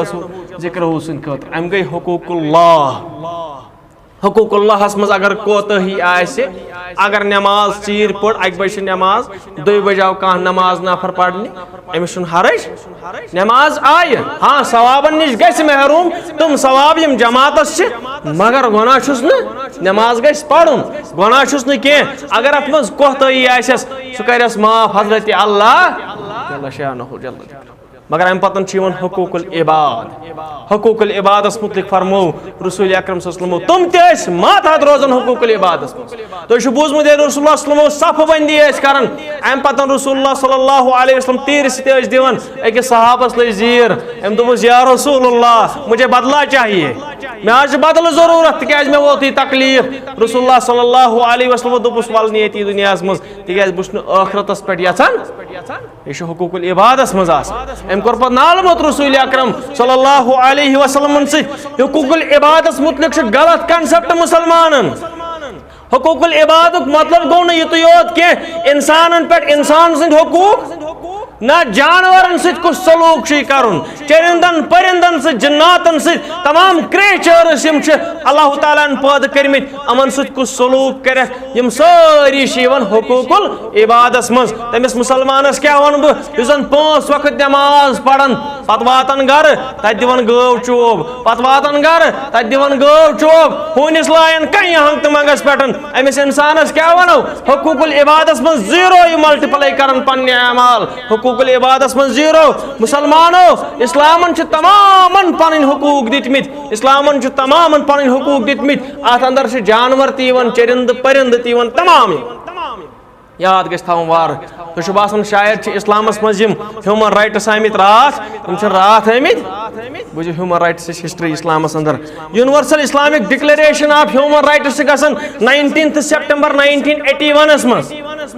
ذکرہ سٕنٛدِ خٲطرٕ۔ اَمہِ گٔے حقوق اللہ۔ حقوق اللہس منٛز اگر کوتاہی آسہِ، اگر نماز ژیٖرۍ پٔر، اکہِ بجہِ چھِ نماز، دۄیہِ بجہِ آو کانٛہہ نماز نفر پرنہِ، أمِس چھُنہٕ حرج۔ نماز آیہِ، ہاں، ثوابن نِش گژھِ محروم، تِم ثواب یِم جماعتس چھِ، مگر گۄناہ چھُس نہٕ، نماز گژھِ پرُن، گۄناہ چھُس نہٕ کینٛہہ۔ اگر اتھ منٛز کوتاہی آسٮ۪س، سُہ کرٮ۪س معاف حضرت اللہ جل شانہ جل ذکرہ۔ مگر امہِ پتہٕ چھُ یِوان حقوق العباد۔ حقوق العبادس متعلق فرموو رسول اکرم صلی اللہ علیہ وسلمو، تِم تہِ ٲسۍ ماتحت روزان حقوق العبادس منٛز۔ تۄہہِ چھُو بوٗزمُت، ییٚلہِ رسول اللہ صلی اللہ علیہ وسلم صفہٕ بندی ٲسۍ کران، امہِ پتہٕ رسول اللہ صلی اللہ علیہ وسلم تیٖرِ سۭتۍ ٲسۍ دِوان، أکِس صحابس لٔج زیٖر، أمۍ دوٚپُس، یا رسول اللہ، مجھے بدلہ چاہیے، مےٚ حظ چھُ بدلہٕ ضروٗرت، تِکیازِ مےٚ ووت یہِ تکلیٖف۔ رسول اللہ صلی اللہ علیہ وسلمو دوٚپُس، ول نہِ ییٚتی دُنیاہس منٛز، تِکیازِ بہٕ چھُس نہٕ ٲخرتس پٮ۪ٹھ یژھان۔ یہِ چھُ حقوق العبادس منٛز آسان۔ أمۍ کوٚر پتہٕ نالہٕ موٚت رسول اکرم صلی اللہ علیہ وسلمن سۭتۍ۔ حقوق العبادس متعلق چھُ غلط concept مسلمانن۔ حقوق العبادُک مطلب گوٚو نہٕ یِتُے یوت کینٛہہ، انسانن پٮ۪ٹھ انسان سٕنٛدۍ حقوق، نہ جانورن سۭتۍ کُس سلوک چھُ یہِ کرُن، چرندن پرندن سۭتۍ، جناتن سۭتۍ، تمام creatures یِم چھِ اللہ تعالیٰ ہن پٲدٕ کٔرمٕتۍ، یِمن سۭتۍ کُس سلوک کرٮ۪کھ، یِم سٲری چھِ یِوان حقوق العبادس منٛز۔ تٔمِس مسلمانس کیٛاہ ونہٕ بہٕ، یُس زن پانٛژھ وقت نماز پران، پتہٕ واتان گرٕ، تتہِ دِوان گٲو چوب، پتہٕ واتان گرٕ، تتہِ دِوان گٲو چوب، ہوٗنِس لایان کنہِ ہنٛگ تہٕ منٛگس پٮ۪ٹھ۔ أمِس انسانس کیٛاہ ونو؟ حقوق العبادس منٛز zero یہِ multiply کران پننہِ اعمال۔ حقوق العبادس منٛز zero۔ مسلمانو، اسلامن چھِ تمامن پنٕنۍ حقوق دِتمٕتۍ۔ اسلامن چھِ تمامن پنٕنۍ حقوق دِتمٕتۍ۔ اتھ اندر چھِ جانور تہِ یِوان، چرندٕ پرندٕ تہِ یِوان، تمام یِوان۔ یاد گژھِ تھاوُن وارٕ۔ تۄہہِ چھُ باسان شاید چھِ اسلامس منٛز یِم human rights آمٕتۍ راتھ، یِم چھِنہٕ راتھ آمٕتۍ۔ بوٗزِو human rights ہٕچ history اسلامس اندر۔ Universal Islamic Declaration of Human Rights چھِ گژھان nineteenth September nineteen eighty one منٛز۔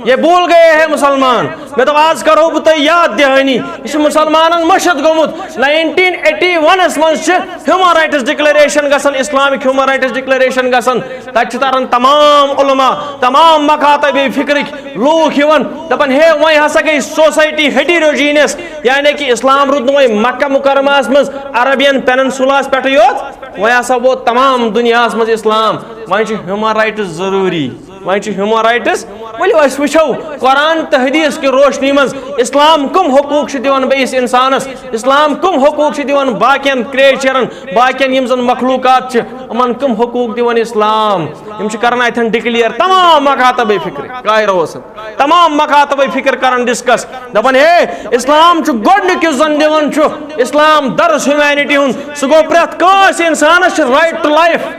یہ بھول گئے ہیں مسلمان۔ مےٚ دوٚپ، آز کرو بہٕ تۄہہِ یاد دہانی۔ یہِ چھُ مسلمانن مٔشِتھ گوٚمُت۔ Nineteen eighty one منٛز چھِ human rights declaration گژھان، اسلامک human rights declaration گژھان۔ تتہِ چھِ تران تمام علماء، تمام مکاتب فکرٕکۍ لوٗکھ یِوان، دپان، ہے، وۄنۍ ہسا گٔے society heterogeneous، یعنی کہ اسلام روٗد نہٕ وۄنۍ مکہ مکرمہس منٛز عربین پیننسولاہس پٮ۪ٹھٕے یوت، وۄنۍ ہسا ووت تمام دُنیاہس منٛز اسلام۔ وۄنۍ چھِ human rights ضروٗری۔ وۄنۍ چھِ human rights۔ ؤلِو أسۍ وٕچھو قرآن تہٕ حدیث کہِ روشنی منٛز اسلام کٕم حقوٗق چھِ دِوان بیٚیِس انسانس، اسلام کٕم حقوٗق چھِ دِوان باقین creatureن، باقین یِم زن مخلوقات چھِ، یِمن کٕم حقوٗق دِوان اسلام۔ یِم چھِ کران اتھٮ۪ن declare تمام مکاتب فکر، قاہرہ اوس۔ تمام مکاتب فکر کران discuss، دپان، ہے، اسلام چھُ گۄڈنیُک یُس زن دِوان چھُ، اسلام درس humanity ہُنٛد، سُہ گوٚو پرٛٮ۪تھ کٲنٛسہِ انسانس چھِ right to life۔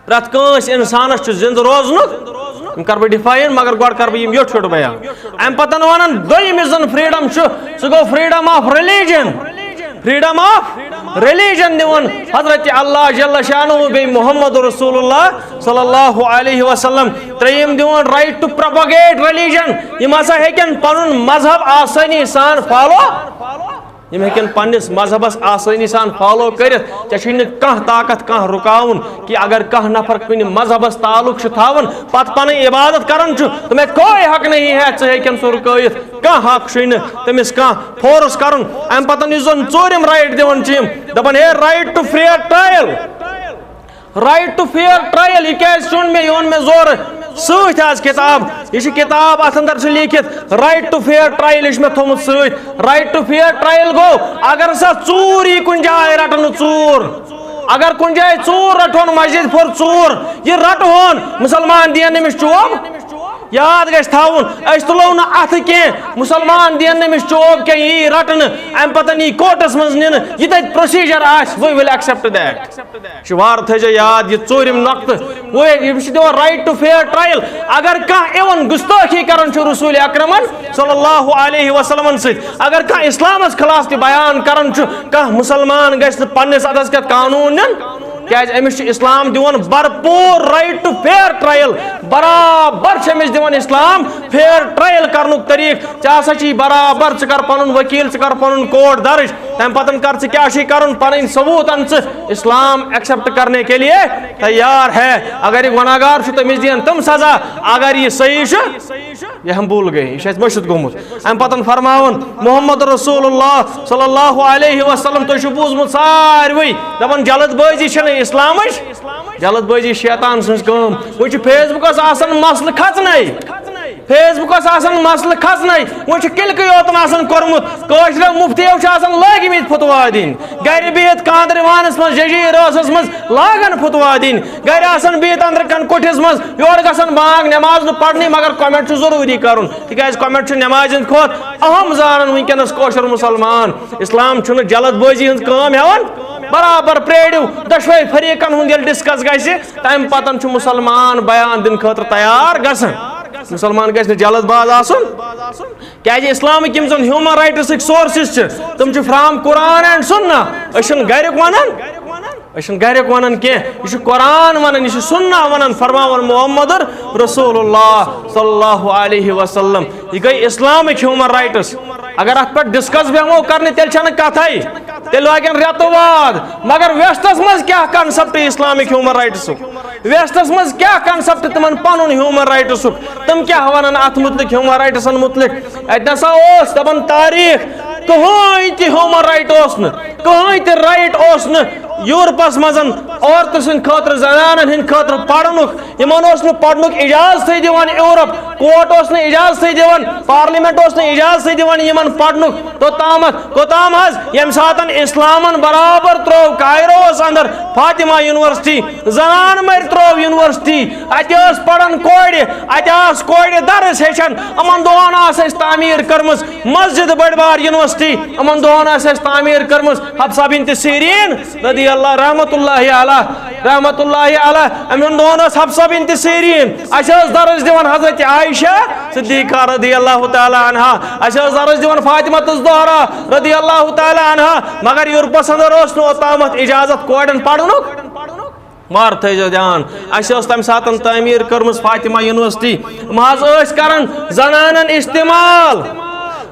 پرٛٮ۪تھ کٲنٛسہِ اِنسانَس چھُ زِندٕ روزنُک۔ یِم کَرٕ بہٕ define، مگر گۄڈٕ کَرٕ بہٕ یِم یوٚٹھ یوٚٹھ بیان۔ اَمہِ پَتہٕ وَنان دوٚیِم یُس زَن freedom چھُ، سُہ گوٚو freedom of religion۔ Freedom of religion دِوان حضرت اللہ جل شانہ بیٚیہِ محمد رسول اللہ صلی اللہ علیہ وسلم۔ ترٛیٚیِم دِوان right to propagate religion۔ یِم ہسا ہیٚکن پَنُن مذہب آسٲنی سان follow یِم ہیٚکن پننِس مذہبس آسٲنی سان فالو کٔرِتھ۔ ژےٚ چھُے نہٕ کانٛہہ طاقت، کانٛہہ رُکاوُن کہِ اگر کانٛہہ نفر کُنہِ مذہبس تعلق چھُ تھاوان، پتہٕ پنٕنۍ عبادت کران چھُ، تمہیں کوئی حق نہیں ہے، ژٕ ہیٚکن سُہ رُکٲیِتھ۔ کانٛہہ حق چھُے نہٕ تٔمِس کانٛہہ فورس کرُن۔ امہِ پتہٕ یُس زن ژوٗرِم رائٹ دِوان چھِ یِم، دپان، ہے، right to fair trial۔ Right to fair trial، یہِ کیازِ ژھُن مےٚ؟ یہِ اوٚن مےٚ زورٕ سۭتۍ آز کِتاب۔ یہِ چھِ کِتاب، اَتھ اندر چھُ لیٖکھِتھ right to fair trial، یہِ چھُ مےٚ تھوٚمُت سۭتۍ۔ Right to fair trial گوٚو، اگر ہسا ژوٗر یی کُنہِ جایہِ رٹنہٕ، ژوٗر، اگر کُنہِ جایہِ ژوٗر رٹہون، مسجد پھوٚر ژوٗر، یہِ رٹہون، مُسلمان دِین أمِس چوب؟ یاد گژھِ تھاوُن، أسۍ تُلو نہٕ اَتھٕ کینٛہہ، مُسلمان دِین نہٕ أمِس چوب کینٛہہ، یہِ یی رٹنہٕ، اَمہِ پتہٕ یی کورٹس منٛز نِنہٕ، یہِ تتہِ procedure آسہِ، we will accept that۔ شوار تھٲیزیو یاد یہِ ژوٗرِم نۄقطہٕ۔ وۄنۍ یِم چھِ دِوان right to fair trial۔ اگر کانٛہہ even گُستٲخی کران چھُ رسول اکرمن صلی اللہ علیہ وسلمن سۭتۍ، اگر کانٛہہ اسلامس خلاف تہِ بیان کران چھُ، کانٛہہ مُسلمان گژھِ نہٕ پننِس اتھس کٮ۪تھ قانوٗن نیُن، کیازِ أمِس چھُ اسلام دِوان بھرپوٗر right to fair trial۔ برابر چھُ أمِس دِوان اسلام fair trial کرنُک طریٖقہٕ۔ ژےٚ ہسا چھُے برابر، ژٕ کر پنُن ؤکیٖل، ژٕ کر پنُن کورٹ درٕج، تمہِ پتہٕ کر ژٕ کیٛاہ چھُے کرُن، پنٕنۍ ثبوٗت ان ژٕ اسلام accept کرنے کے لیے تیار ہے۔ اگر یہِ گۄناہگار چھُ، تٔمِس دِین تِم سزا، اگر یہِ صحیح چھُ، یہِ ہم بھول گئے، یہِ چھُ اَسہِ مٔشِتھ گوٚمُت۔ امہِ پتہٕ فرماوان محمد رسول اللہ صلی اللہ علیہ وسلم، تُہۍ چھِو بوٗزمُت ساروٕے دپان، جلد بٲزی چھنہٕ اسلامٕچ، جلد بٲزی شیطان سٕنٛز کٲم۔ وۄنۍ چھُ فیس بُکس آسان مسلہٕ کھژنَے، فیس بُکس آسان مسلہٕ کھژنَے، وۄنۍ چھُ کِلکٕے یوتن آسان کوٚرمُت۔ کٲشرٮ۪و مُفتیو چھِ آسان لٲگمٕتۍ فتوا دِنۍ، گرِ بِہِتھ کاندرِ وانس منٛز، ججیٖر ٲسس منٛز لاگان فتوا دِنۍ، گرِ آسان بِہِتھ أنٛدرٕ کَنہِ کوٹھِس منٛز، یورٕ گژھان بانگ نماز نہٕ پرنہِ، مگر comment چھُ ضروٗری کرُن، تِکیازِ comment چھُ نمازِ ہٕنٛدِ کھۄتہٕ اہم زانان وٕنکیٚنس کٲشُر مُسلمان۔ اسلام چھُنہٕ جلد بٲزی ہٕنٛز کٲم ہٮ۪وان، برابر پرٛٲرِو دۄشوے فریقن ہُنٛد ییٚلہِ discuss گژھِ، تمہِ پتن چھُ مُسلمان بیان دِنہٕ خٲطرٕ تیار گژھان۔ مُسلمان گژھِ نہٕ جلد باز آسُن، کیازِ اسلامٕکۍ یِم زن human rightsٕکۍ sources چھِ، تِم چھِ from Quran and Sunnah۔ أسۍ چھِنہٕ گرِکۍ ونان، أسۍ چھِنہٕ گرِکۍ ونان کینٛہہ، یہِ چھُ قرآن ونان، یہِ چھُ سُنہ ونان، فرماوان محمد رسول اللہ صلی اللہ علیہ وسلم۔ یہِ گٔے اسلامٕکۍ human rights۔ اگر اتھ پٮ۪ٹھ discuss بیٚہمو کرنہِ، تیٚلہِ چھنہٕ کتھے، تیٚلہِ لاگن رٮ۪تہٕ واد۔ مگر ویسٹس منٛز کیٛاہ concept اسلامٕکۍ human rightsُک؟ ویسٹس منٛز کیٛاہ concept تِمن پنُن human rightsُک؟ تِم کیٛاہ ونان اتھ متعلق، human rightsن متعلق؟ اتہِ نسا اوس دپان تاریخ، کٕہٕنۍ تہِ human right اوس نہٕ، کٕہٕنۍ تہِ right اوس نہٕ یورپس منٛز عورتہٕ سٕنٛدِ خٲطرٕ، زنانن ہٕنٛدِ خٲطرٕ پرنُک۔ یِمن اوس نہٕ پرنُک اجازتھٕے دِوان یورپ، کورٹ اوس نہٕ اجازتھٕے دِوان، پارلیمنٹ اوس نہٕ اجازتھٕے دِوان یِمن پرنُک۔ توٚتامتھ، کوٚتام حظ؟ ییٚمہِ ساتن اسلامن برابر ترٛوو کائروس اندر فاطمہ یونیورسٹی، زنان مٔرۍ ترٛوو یونیورسٹی، اتہِ ٲس پران کورِ، اتہِ آس کورِ درس ہیٚچھان۔ یِمن دۄہن آس اَسہِ تعمیٖر کٔرمٕژ مسجد بٔڑ بار یونیورسٹی، یِمن دۄہن آس اَسہِ تعمیٖر کٔرمٕژ حفصہ بنت سیرین رضی اللہ، رحمت اللہ علیہ، رحمت اللہ علیہ۔ یِمن دۄہن ٲس حفصہ بنت سیرین۔ اَسہِ ٲس درس دِوان حضرت عائشہ صدیقہ رضی اللہ تعالیٰ عنہا، اَسہِ ٲس درس دِوان فاطمہ الزہرا رضی اللہ تعالیٰ عنہا، مگر یورپس اندر اوس نہٕ اوٚتامتھ اجازت کورٮ۪ن پرنُک۔ وار تھٲیزیو دیان، اَسہِ ٲس تَمہِ ساتہٕ تعمیٖر کٔرمٕژ فاطمہ یونیورسٹی۔ یِم حظ ٲسۍ کران زنانن استعمال،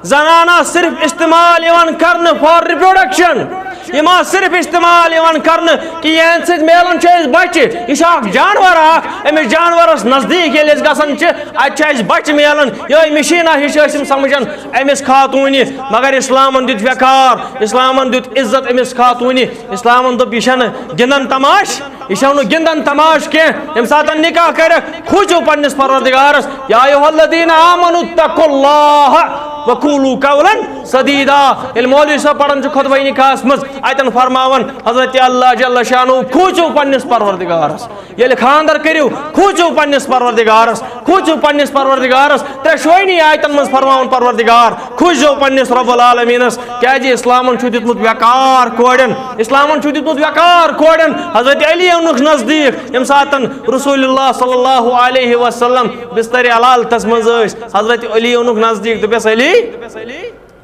زنانہٕ صرف استعمال یِوان کرنہٕ for reproduction۔ یِم آسہٕ صرف استعمال یِوان کرنہٕ کہِ یِہنٛدِ سۭتۍ میلان چھِ أسۍ بچہِ۔ یہِ چھُ اکھ جانور اکھ، أمِس جانورس نزدیٖک ییٚلہِ أسۍ گژھان چھِ، اتہِ چھِ اَسہِ بچہِ میلان۔ یِہوٚے مِشیٖنا ہِش ٲسۍ یِم سمجھان أمِس خاتوٗنہِ، مگر اسلامن دیُت وقار، اسلامن دیُت عزت أمِس خاتوٗنہِ۔ اسلامن دوٚپ، یہِ چھَنہٕ گِنٛدان تماش، یہِ چھَو نہٕ گِنٛدان تماش کینٛہہ۔ ییٚمہِ ساتہٕ نکاح کٔرِکھ، کھوٗژِو پننِس پروردگارس۔ یا ایھا الذین آمنوا اتقوا اللہ وقولوا قولا سدیدا۔ ییٚلہِ مولوی صٲب پران چھُ خطبہ نکاحس منٛز، اتٮ۪ن فرماوان حضرت اللہ جل شانہ، کھوٗژِو پننِس پروردگارس۔ ییٚلہِ خانٛدر کٔرِو، کھوٗژِو پننِس پروردگارس، کھوٗژِو پننِس پروردگارس۔ ترٛےٚ شوینی آیتن منٛز فرماوان پروردگار، کھوٗژِو پننِس رب العالمینس، کیازِ اسلامن چھُ دیُتمُت وقار کورٮ۪ن، اسلامن چھُ دیُتمُت وقار کورٮ۪ن۔ حضرت علی اونُکھ نزدیٖک، ییٚمہِ ساتن رسول اللہ صلی اللہ علیہ وسلم بسترِ علالتس منٛز ٲسۍ، حضرت علی اونُکھ نزدیٖک، دوٚپس، علی،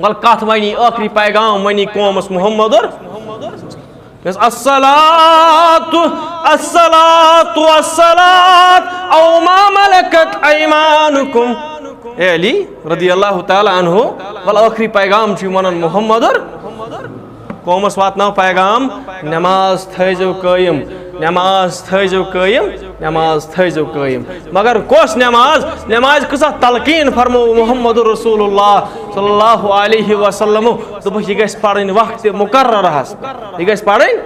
ول کتھ ونی، ٲخری پیغام ونی قومس محمد اور۔ یۄس الصلاۃ، الصلاۃ، الصلاۃ، او ما ملکت ایمانکم۔ اے علی رضی اللہ تعالیٰ عنہ، ول ٲخری پیغام چھُ ونان محمد اور۔ قومس واتناو پیغام، نماز تھٲیزیو قٲیِم، نماز تھٲیزیو قٲیِم، نماز تھٲیزیو قٲیِم۔ مگر کۄس نماز؟ نماز کۭژاہ تلقیٖن فرموو محمد رسول اللہ صلی اللہ علیہ وسلم۔ دوٚپُکھ، یہِ گژھِ پرٕنۍ وقتِ مقررہس، یہِ گژھِ پرٕنۍ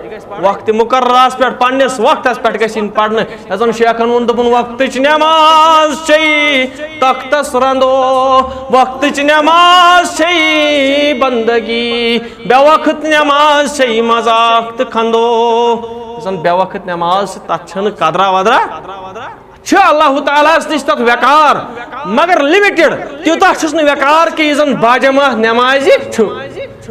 وقتِ مقررہس پٮ۪ٹھ، پننِس وقتس پٮ۪ٹھ گژھِ یِنۍ پرنہٕ۔ یتھ زن شیخن ووٚن، دوٚپُن، وقتٕچ نماز چھے تختس رندو، وقتٕچ نماز چھے بندگی، بے وقت نماز چھے مذاق تہٕ کھندو۔ یُس زن بے وقت نماز چھِ، تتھ چھنہٕ قدرا ودرا۔ چھِ اللہ تعالیٰ ہس نِش تتھ وقار، مگر لِمِٹڈ۔ تیوٗتاہ چھُس نہٕ وقار کہِ یہِ زن باجماعت نمازِ چھُ۔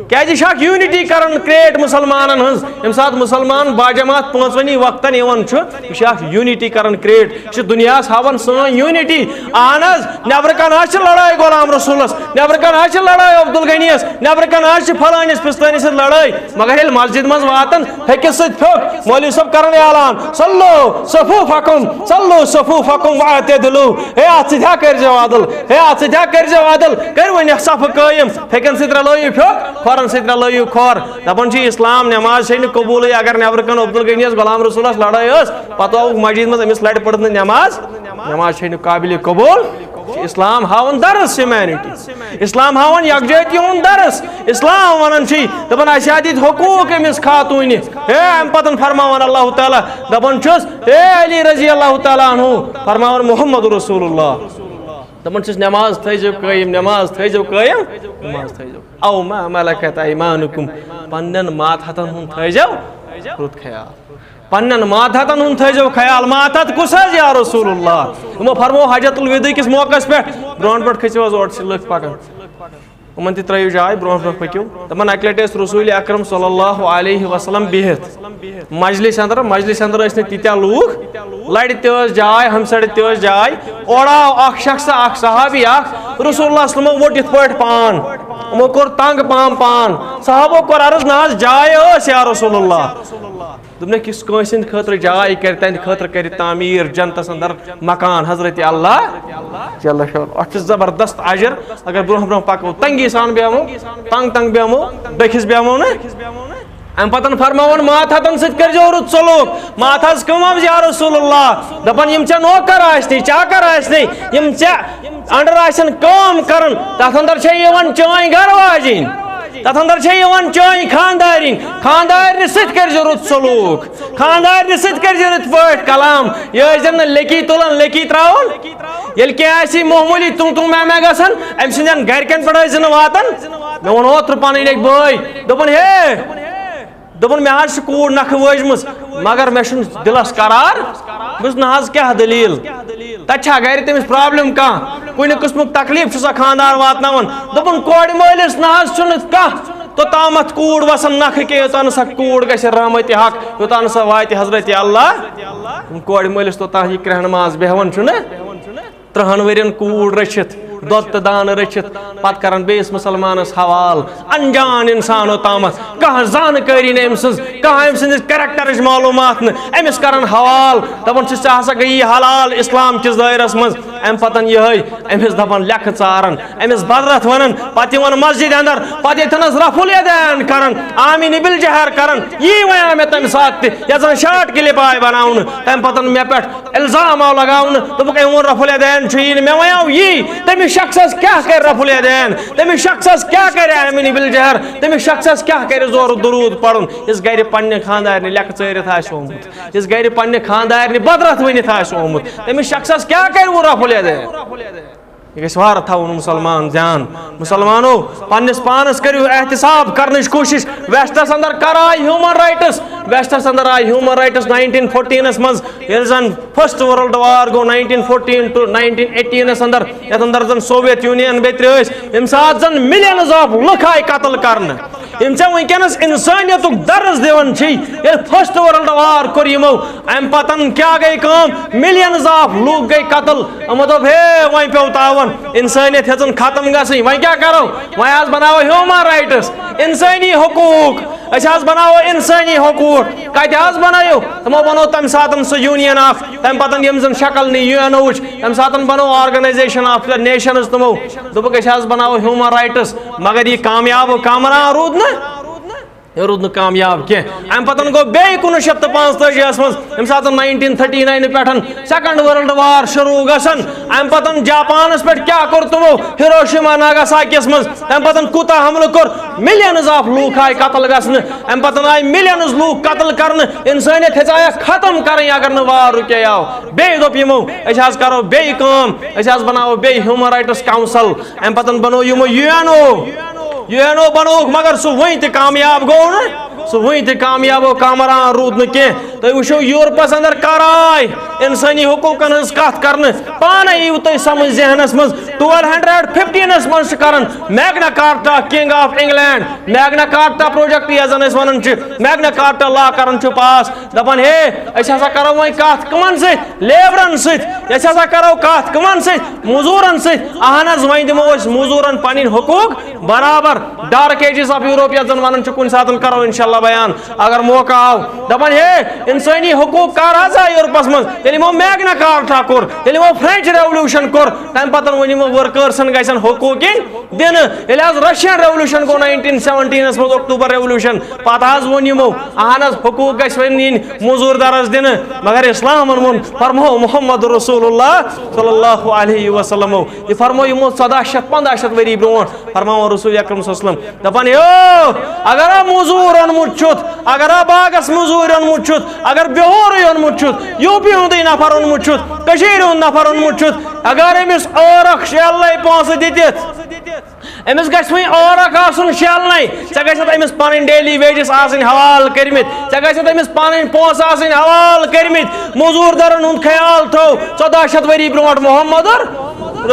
کیازِ یہِ چھِ اکھ یوٗنِٹی کران create مُسلمانن ہٕنٛز۔ ییٚمہِ ساتہٕ مُسلمان باجماعت پانٛژوٕنی وقتن یِوان چھُ، یہِ چھِ اکھ یوٗنِٹی کران create۔ یہِ چھِ دُنیاہس ہاوان سٲنۍ یوٗنِٹی۔ اہن حظ، نٮ۪برٕ کنہِ حظ چھِ لڑٲے غلام رسولس، نٮ۪برٕ کنہِ حظ چھِ لڑٲے عبدالغنیس، نٮ۪برٕ کنہِ حظ چھِ فلٲنِس پِستٲنِس سۭتۍ لڑٲے، مگر ییٚلہِ مسجد منٛز واتان، پھیٚکِس سۭتۍ پھیوٚک، مولوی صٲب کران اعلان، "صلو صفوفکم، صلو صفوفکم واعتدلوا"۔ ہے، اتھ سۭتۍ ہا کٔرۍزیو عدل، ہے، اتھ سۭتۍ ہا کٔرۍزیو عدل، کٔرۍ وۄنۍ صفہٕ قٲیِم۔ پھیٚکٮ۪ن سۭتۍ رلٲیِو پھیوٚک، کھۄرن سۭتۍ رلٲیِو کھۄر۔ دپان چھِ، اسلام نماز چھے نہٕ قبوٗلٕے، اگر نٮ۪برٕ کنہِ عبدالغنیس، غلام رسولس لڑٲے ٲس، پتہٕ آوُکھ مسجد منٛز، أمِس لڑِ پٔرٕتھ نہٕ نماز، نماز چھے نہٕ قابلِ قبوٗل۔ چھِ اسلام ہاوان درس ہیومینٹی، اسلام ہاوان یکجہتی ہُنٛد درس۔ اسلام ونان چھِ، دپان، اسہِ ہا دِتۍ حقوٗق أمِس خاتوٗنہِ۔ ہے، امہِ پتہٕ فرماوان اللہ تعالیٰ، دپان چھُس، ہے علی رضی اللہ تعالیٰ عنہ، فرماوان محمد رسول اللہ، دپان چھُس، نماز تھٲیزیو قٲیِم، نماز تھٲیزیو قٲیِم، نماز تھٲیزیو۔ او ما ملکت ایمانکم، پننٮ۪ن ماتحتن ہُنٛد تھٲیزیو رُت خیال۔ پننٮ۪ن ماتحتن ہُنٛد تھٲیزیو خیال۔ ماتحت کُس حظ یا رسول اللہ؟ یِمو فرموو حجۃ الوداع کِس موقعس پٮ۪ٹھ، برونٛٹھ برونٛٹھ کھٔسِو حظ، اورٕ چھِ لُکھ پکان۔ یِمن تہِ ترٲیِو جاے، برونٛٹھ برونٛٹھ پٔکِو۔ دپان، اکہِ لٹہِ ٲسۍ رسول اکرم صلی اللہ علیہ وسلم بِہِتھ مجلس اندر، مجلس اندر ٲسۍ نہٕ تیٖتیٛاہ لوٗکھ، لرِ تہِ ٲس جاے، ہمسرِ تہِ ٲس جاے۔ اورٕ آو اکھ شخص، اکھ صحابی اکھ، رسول اللہ صلی اللہ علیہ وسلمو ووٚٹ یِتھ پٲٹھۍ پان، یِمو کوٚر تنگ پان پان۔ صحابو کوٚر عرض، نہ حظ، جاے ٲس یا رسول اللہ۔ دوٚپنَکھ، یُس کٲنٛسہِ ہٕنٛدِ خٲطرٕ جاے کرِ، تِہنٛدِ خٲطرٕ کرِ تعمیٖر جنتس اندر مکان حضرت اللہ جل شانہ۔ اتھ چھُ زبردست اجر۔ اگر برونٛہہ برونٛہہ پکو، تنگی سان بیہمو، تنگ تنگ بیہمو، بیٚکِس بیہمو نہٕ۔ امہِ پتہٕ فرماوان، ماتحتن سۭتۍ کٔرۍزیو رُت سلوک۔ ماتحت کٕم حظ یا رسول اللہ؟ دپان، یِم ژےٚ نوکر آسنٕے، چاکر آسنٕے، یِم ژےٚ under آسن کٲم کران، تتھ اندر چھےٚ یِوان چٲنۍ گرٕ واجِنۍ، تتھ اندر چھےٚ یِوان چٲنۍ خاندارِنۍ۔ خاندارنہِ سۭتۍ کٔرۍزِ رُت سلوک، خاندارنہِ سۭتۍ کٔرۍزِ رٕتۍ پٲٹھۍ کلام۔ یہِ ٲسۍ زن نہٕ لیٚکی تُلان، لیٚکی تراوان۔ ییٚلہِ کینٛہہ آسی معموٗلی تُم تُم میں میں گژھان، أمۍ سٕنٛدٮ۪ن گرِکٮ۪ن پٮ۪ٹھ ٲسۍ زِ نہٕ واتان۔ مےٚ ووٚن اوترٕ پنٕنۍ أکۍ بٲے، دوٚپُن، ہے، دوٚپُن، مےٚ حظ چھِ کوٗر نکھٕ وٲجمٕژ، مگر مےٚ چھُنہٕ دِلس قرار۔ بہٕ چھُس، نہ حظ، کیٛاہ دٔلیٖل؟ تَتہِ چھا گرِ تٔمِس problem کانٛہہ؟ کُنہِ قٕسمُک تکلیٖف چھُ سا خانٛدار واتناوان؟ دوٚپُن، کورِ مٲلِس نہ حظ چھُنہٕ کانٛہہ توٚتامَتھ کوٗر وَسان نکھٕ کینٛہہ، یوٚتام نہٕ سۄ کوٗر گژھِ رحمتِ حق، یوٚتام نہٕ سۄ واتہِ حضرتِ اللہ۔ کورِ مٲلِس توٚتام یہِ کرٛہنہٕ ماز بیٚہوان چھُنہٕ۔ ترٛہَن ؤرین کوٗر رٔچھِتھ، دۄد تہٕ دانہٕ رٔچھِتھ، پتہٕ کران بیٚیِس مُسلمانس حوال۔ انجان انسان اوٚتامتھ، کانٛہہ زانکٲری نہٕ أمۍ سٕنٛز، کانٛہہ أمۍ سٕنٛدِس characterٕچ معلوٗمات نہٕ، أمِس کران حوال، دپان چھِس، ژےٚ ہسا گٔیی حلال اسلام کِس دٲیرس منٛز۔ امہِ پتہٕ یِہوٚے أمِس دپان، لیکھٕ ژاران، أمِس بدرتھ ونان، پتہٕ یِوان مسجدِ اندر، پتہٕ ییٚتھنس رفع الیدین کران، آمین بالجہر کران۔ یی وَنیٛاو مےٚ تمہِ ساتہٕ تہِ، یتھ زن short clip آیہِ بناونہٕ، تمہِ پتہٕ مےٚ پٮ۪ٹھ الزام آو لگاونہٕ، دوٚپُکھ، أمۍ ووٚن رفع الیدین چھُ یی نہٕ۔ مےٚ وَنیٛاو یی، تٔمِس شخصس کیٛاہ کرِ رفع الیدین؟ تٔمِس شخصس کیٛاہ کرِ آمین بالجہر؟ تٔمِس شخصس کیٛاہ کرِ زورٕ درود پرُن، یُس گرِ پننہِ خاندارنہِ لیکھٕ ژٲرِتھ آسہِ آمُت، یُس گرِ پننہِ خاندارنہِ بدرتھ ؤنِتھ آسہِ آمُت؟ تٔمِس شخصس کیٛاہ کرِ وۄنۍ رفع الیدین؟ یہِ گژھِ وارٕ تھاوُن مُسلمان زیان۔ مُسلمانو، پننِس پانس کٔرِو احتساب کرنٕچ کوٗشش۔ Westس اندر کر آے human rights؟ Westس اندر آے human rights nineteen fourteenس منٛز، ییٚلہِ زن first world war گوٚو nineteen fourteen to nineteen eighteenس اندر، یتھ اندر زن Soviet Union بیترِ ٲسۍ، ییٚمہِ ساتہٕ زن millions of لُکھ آے قتل کرنہٕ۔ یِم ژےٚ وٕنکیٚنس انسٲنیتُک درس دِوان چھی، ییٚلہِ first world war کوٚر یِمو، امہِ پتن کیٛاہ گٔے کٲم؟ Millions of لوٗکھ گٔے قتل۔ یِمو دوٚپ، ہے، وۄنۍ پیوٚو تاوَن، انسٲنیت ہیٚژٕن ختم گژھٕنۍ، وۄنۍ کیٛاہ کرو؟ وۄنۍ حظ بناوو human rights، انسٲنی حقوٗق، أسۍ حظ بناوو انسٲنی حقوٗق۔ کتہِ حظ بنٲیِو؟ تِمو بنوو تمہِ ساتن سُہ union اکھ، تمہِ پتن یِم زن شکل نہٕ UNOوٕچ، تمہِ ساتن بنوو Organisation of the Nations تِمو۔ دوٚپُکھ، أسۍ حظ بناوو human rights، مگر یہِ کامیاب و کامران روٗد نہٕ۔ یہِ روٗد نہٕ کامیاب کینٛہہ۔ اَمہِ پَتہٕ گوٚو بیٚیہِ کُنوُہ شیٚتھ تہٕ پانٛژتٲجی ہَس منٛز، ییٚمہِ ساتہٕ ناینٹیٖن تھٔٹی ناینہٕ پٮ۪ٹھ سیکنڈ ورلڈ وار شروٗع گژھان، اَمہِ پَتہٕ جاپانَس پٮ۪ٹھ کیٛاہ کوٚر تِمو ہیروشیما ناگاساکیَس منٛز، اَمہِ پَتہٕ کوٗتاہ حملہٕ کوٚر، ملینز آف لوٗکھ آے قتل گژھنہٕ، اَمہِ پَتہٕ آے ملینز لوٗکھ قتل کرنہٕ، اِنسٲنیت ہیٚژایَکھ ختم کَرٕنۍ اگر نہٕ وار رُکے آو۔ بیٚیہِ دوٚپ یِمو، أسۍ حظ کَرو بیٚیہِ کٲم، أسۍ حظ بَناوو بیٚیہِ ہیوٗمَن رایٹس کاوُنسل، اَمہِ پَتہٕ بَنوو یِمو یوٗ این او، یوٗ این او بَنووُکھ، مگر سُہ وٕنہِ تہِ کامیاب گوٚو نہٕ، سُہ وٕنہِ تہِ کامیاب گوٚو، کامران روٗد نہٕ کینٛہہ۔ تُہۍ وٕچھِو یوٗرپَس اَندَر کَر آے اِنسٲنی حقوٗقَن ہٕنٛز کَتھ کَرنہٕ، پانَے یِیِو تُہۍ سَمٕجھ ذہنَس منٛز، ٹُویلو ہنڈریڈ فِفٹیٖنَس منٛز چھِ کَران میگنا کارٹا، کنگ آف انگلینڈ، میگنا کارٹا پروجیکٹ یَتھ زَن أسۍ وَنان چھِ، میگنا کارٹا لا کَران چھُ پاس، دَپان ہے أسۍ ہسا کَرو وۄنۍ کَتھ کٕمَن سۭتۍ؟ لیبرَن سۭتۍ۔ أسۍ ہسا کَرو کَتھ کٕمَن سۭتۍ؟ مٔزوٗرَن سۭتۍ۔ اَہَن حظ، وۄنۍ دِمو أسۍ مٔزوٗرَن پَنٕنۍ حقوٗق برابر۔ ڈارک ایجز آف یوٗروپ یَتھ زَن وَنان چھِ کُنہِ ساتَن، کَرو اِنشاءاللہ بیان اگر موقع آو۔ دَپان ہے اِنسٲنی حقوٗق کَر حظ آے یوٗروپَس منٛز؟ ییٚلہِ یِمو میگنا کارٹا کوٚر، ییٚلہِ یِمو فرٛینٛچ ریولوشن کوٚر، تَمہِ پَتہٕ وۄنۍ یِمو ؤرکٲرسَن گژھن حقوٗق یِنۍ دِنہٕ۔ ییٚلہِ حظ رشین ریولوشن گوٚو ناینٹیٖن سیونٹیٖنَس منٛز، اکتوبر ریولوشن، پَتہٕ حظ ووٚن یِمو، اَہَن حظ، حقوٗق گژھِ وۄنۍ یِنۍ مٔزوٗر دَرَس دِنہٕ، مگر اِسلامَن ووٚن، فرموو محمد رسول اللہ صلی اللہ علیہ وسلمو، یہِ فرموو یِمو ژۄداہ شیٚتھ پنٛداہ شیٚتھ ؤری برونٛٹھ، فرماوان رسول اکرم صلی اللہ علیہ وسلم، دَپان ہے او، اگر آ مٔزوٗر اوٚنمُت چھُتھ، اگر آ باغَس مٔزوٗرۍ اوٚنمُت چھُتھ، اگر بِہورٕے اوٚنمُت چھُتھ، یوٗ پی ہُنٛدُے نفر اوٚنمُت چھُتھ، کٔشیٖرِ ہُنٛد نفر اوٚنمُت چھُتھ، اگر أمِس ٲرَکھ شیلنَے پونٛسہٕ دِتِتھ، أمِس گژھِ وۄنۍ ٲرَکھ آسُن شیلنَے، ژےٚ گژھِ أمِس پَنٕنۍ ڈیلی ویجز آسٕنۍ حوالہٕ کٔرمٕتۍ، ژےٚ گژھِ أمِس پَنٕنۍ پونٛسہٕ آسٕنۍ حوالہٕ کٔرمٕتۍ، مٔزوٗر دَرَن ہُنٛد خیال تھٲو۔ ژۄداہ شیٚتھ ؤری برونٛٹھ محمد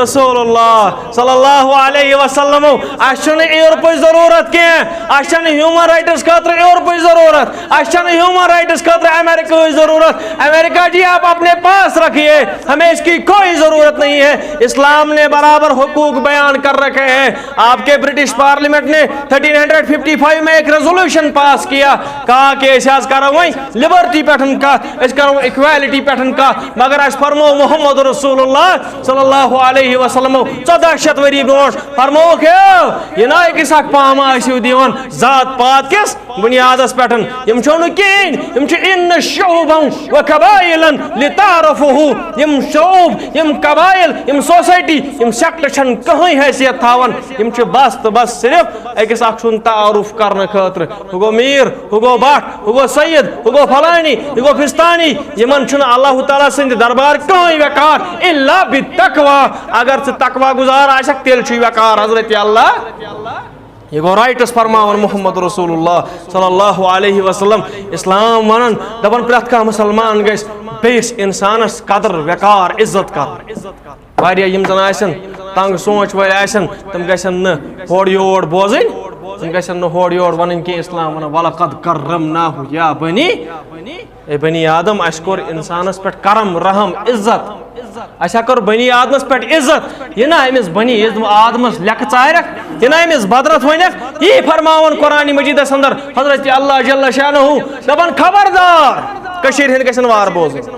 رسول اللہ صلی اللہ علیہ وسلمو۔ اَسہِ چھُنہٕ یوٗرپٕچ ضروٗرت کینٛہہ، اَسہِ چھَنہٕ ہیوٗمَن رایٹس خٲطرٕ یوٗرپٕچ ضروٗرت، اَسہِ چھَنہٕ ہیوٗمَن رایٹس خٲطرٕ امریکہٕچ ضروٗرت۔ امریکہ جی، آپ اپنے پاس رکھیے، ہمیں اس کی کوئی ضرورت نہیں ہے۔ اسلام نے برابر حقوق بیان کر رکھے ہیں۔ آپ کے برٹش پارلیمنٹ نے تھرٹین ہنڈریڈ ففٹی فائیو میں ایک ریزولوشن پاس کیا، کہا کہ أسۍ حظ کرو وۄنۍ لبرٹی پٮ۪ٹھ کتھ، أسۍ کرو اکویلٹی پٮ۪ٹھ کتھ، مگر اَسہِ فرموو محمد رسول اللہ صلی اللہ علیہ وسلمو ژۄداہ شیٚتھ ؤری برونٛٹھ، فرمووُکھ ہے، یہِ نا أکِس اکھ پامہٕ ٲسِو دِوان ذات پات کِس بُنیادس پٮ۪ٹھ۔ یِم چھِو نہٕ کِہیٖنۍ، یِم چھِ ان شعوبا و قبائلا لتعارفوا۔ یِم شعوب، یِم قبائل، یِم سوسایٹی، یِم سیکٹ چھَنہٕ کٕہٕنۍ حیثیت تھاوان، یِم چھِ بس تہٕ بس صرف أکِس اکھ سُنٛد تعارُف کرنہٕ خٲطرٕ۔ ہُہ گوٚو میٖر، ہُہ گوٚو بٹ، ہُہ گوٚو سید، ہُہ گوٚو فلانی، یہِ گوٚو فستانی۔ یِمن چھُنہٕ اللہ تعالیٰ سٕنٛدِ دربار کٕہٕنۍ وقار الا بالتقوی۔ اگر ژٕ تقوی گزار آسکھ، تیٚلہِ چھُے وقار حضرت اللہ۔ یہِ گوٚو رائٹس فرماوان محمد رسول اللہ صلی اللہ علیہ وسلم۔ اسلام ونان، دپان پرٛٮ۪تھ کانٛہہ مسلمان گژھِ بیٚیِس انسانس قدر، وقار، عزت کرُن۔ واریاہ یِم زن آسن تنگ سونچ وٲلۍ آسن، تِم گژھن نہٕ ہورٕ یور بوزٕنۍ، تِم گژھن نہٕ ہورٕ یور ونٕنۍ کینٛہہ۔ اسلام ونان، "ولقد کرمنا یا بنی"، اے بنی آدم، اسہِ کوٚر انسانس پٮ۪ٹھ کرم، رحم، عزت۔ اسہِ ہا کوٚر بنی آدمس پٮ۪ٹھ عزت۔ یہِ نہ أمِس بنی آدمس لیکھٕ ژارکھ، یہِ نہ أمِس بدرت ونکھ، یی فرماوان قرآن مجیدس اندر حضرت اللہ جل شانہ، دپان، خبردار، کٔشیٖرِ ہٕنٛدۍ گژھن وارٕ بوزٕنۍ۔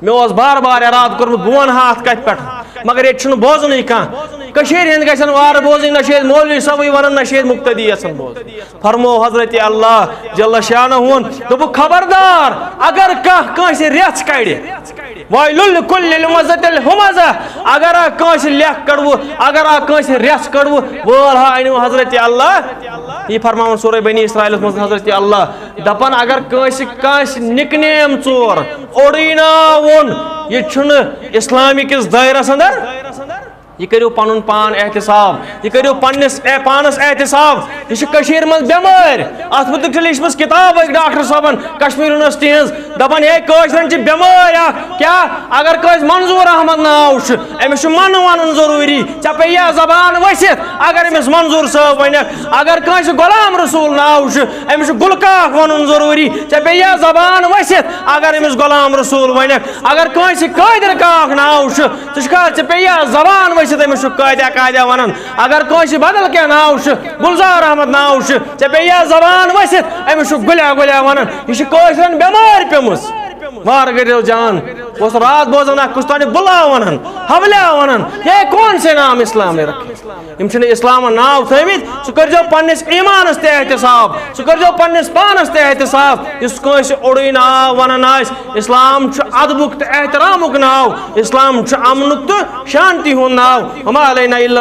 مےٚ اوس بار بار ارادٕ کوٚرمُت بہٕ ونہٕ ہا اتھ کتھِ پٮ۪ٹھ، مگر ییٚتہِ چھُنہٕ بوزنٕے کانٛہہ۔ کٔشیٖرِ ہٕنٛدۍ گژھن وارٕ بوزٕنۍ، نہ چھِ ییٚتہِ مولوی صٲبٕے ونان، نہ چھِ ییٚتہِ مقتدی یژھان بوزُن۔ فرموو حضرت اللہ جل شانہُن، دوٚپُکھ، خبردار، اگر کانٛہہ کٲنٛسہِ رٮ۪ژھ کڑِ، ویل لکل ہمزۃ الہمزہ، اگر آ کٲنٛسہِ لیکھ کڑوٕ، اگر آ کٲنٛسہِ رٮ۪ژھ کڑوٕ، وٲل ہا أنِو حضرت اللہ۔ یہِ فرماوان سورہ بنی اسرائیلس منٛز حضرت اللہ دپان، اگر کٲنٛسہِ، کٲنٛسہِ نِک نیم ژور اوٚڑُے ناو ووٚن، یہِ چھُنہٕ اسلامہِ کِس دٲیرس اندر۔ یہِ کٔرِو پنُن پان احتساب، یہِ کٔرِو پننِس اے-، پانس احتساب۔ یہِ چھِ کٔشیٖرِ منٛز بٮ۪مٲرۍ۔ اتھ مُتعلق چھِ لیٖچھمٕژ کِتاب أکۍ ڈاکٹر صٲبن کشمیٖر یونیورسٹی ہٕنٛز۔ دپان، ہے، کٲشرٮ۪ن چھِ بٮ۪مٲرۍ اکھ۔ کیٛاہ؟ اگر کٲنٛسہِ منظور احمد ناو چھُ، أمِس چھُ من ونُن ضروٗری۔ ژےٚ پیٚیہِ یا زبان ؤسِتھ، اگر أمِس منظور صٲب ونکھ۔ اگر کٲنٛسہِ غلام رسول ناو چھُ، أمِس چھُ گُل کاک ونُن ضروٗری۔ ژےٚ پیٚیہِ یا زبان ؤسِتھ، اگر أمِس غلام رسول ونکھ۔ اگر کٲنٛسہِ قٲدر کاک ناو چھُ، ژٕ چھُکھا، ژےٚ پیٚیہِ یا زبان ؤسِتھ، أمِس چھُ قٲدیا قادیا ونان۔ اگر کٲنٛسہِ بدل کینٛہہ ناو چھُ، گلزار احمد ناو چھُ، ژےٚ پیٚیہِ یا زبان ؤسِتھ، أمِس چھُ گُلیا گُلیا ونان۔ یہِ چھِ کٲشرٮ۪ن بٮ۪مٲرۍ پیٚمٕژ۔ وار کٔرِو جان، بہٕ اوسُس راتھ بوزان اکھ کُستانہِ بُلا وَنان، حولیا وَنان، یہ کون سے نام اسلام نے رکھے؟ یِم چھِنہٕ اسلامَن ناو تھٲومٕتۍ۔ سُہ کٔرۍزیو پنٛنِس ایٖمانَس تہِ احتساب، سُہ کٔرۍزیو پنٛنِس پانَس تہِ احتساب۔ یُس کٲنٛسہِ اوٚڑُے ناو وَنان آسہِ، اسلام چھُ ادبُک تہٕ احترامُک ناو، اسلام چھُ امنُک تہٕ شانتی ہُنٛد ناو۔ وما علینا الا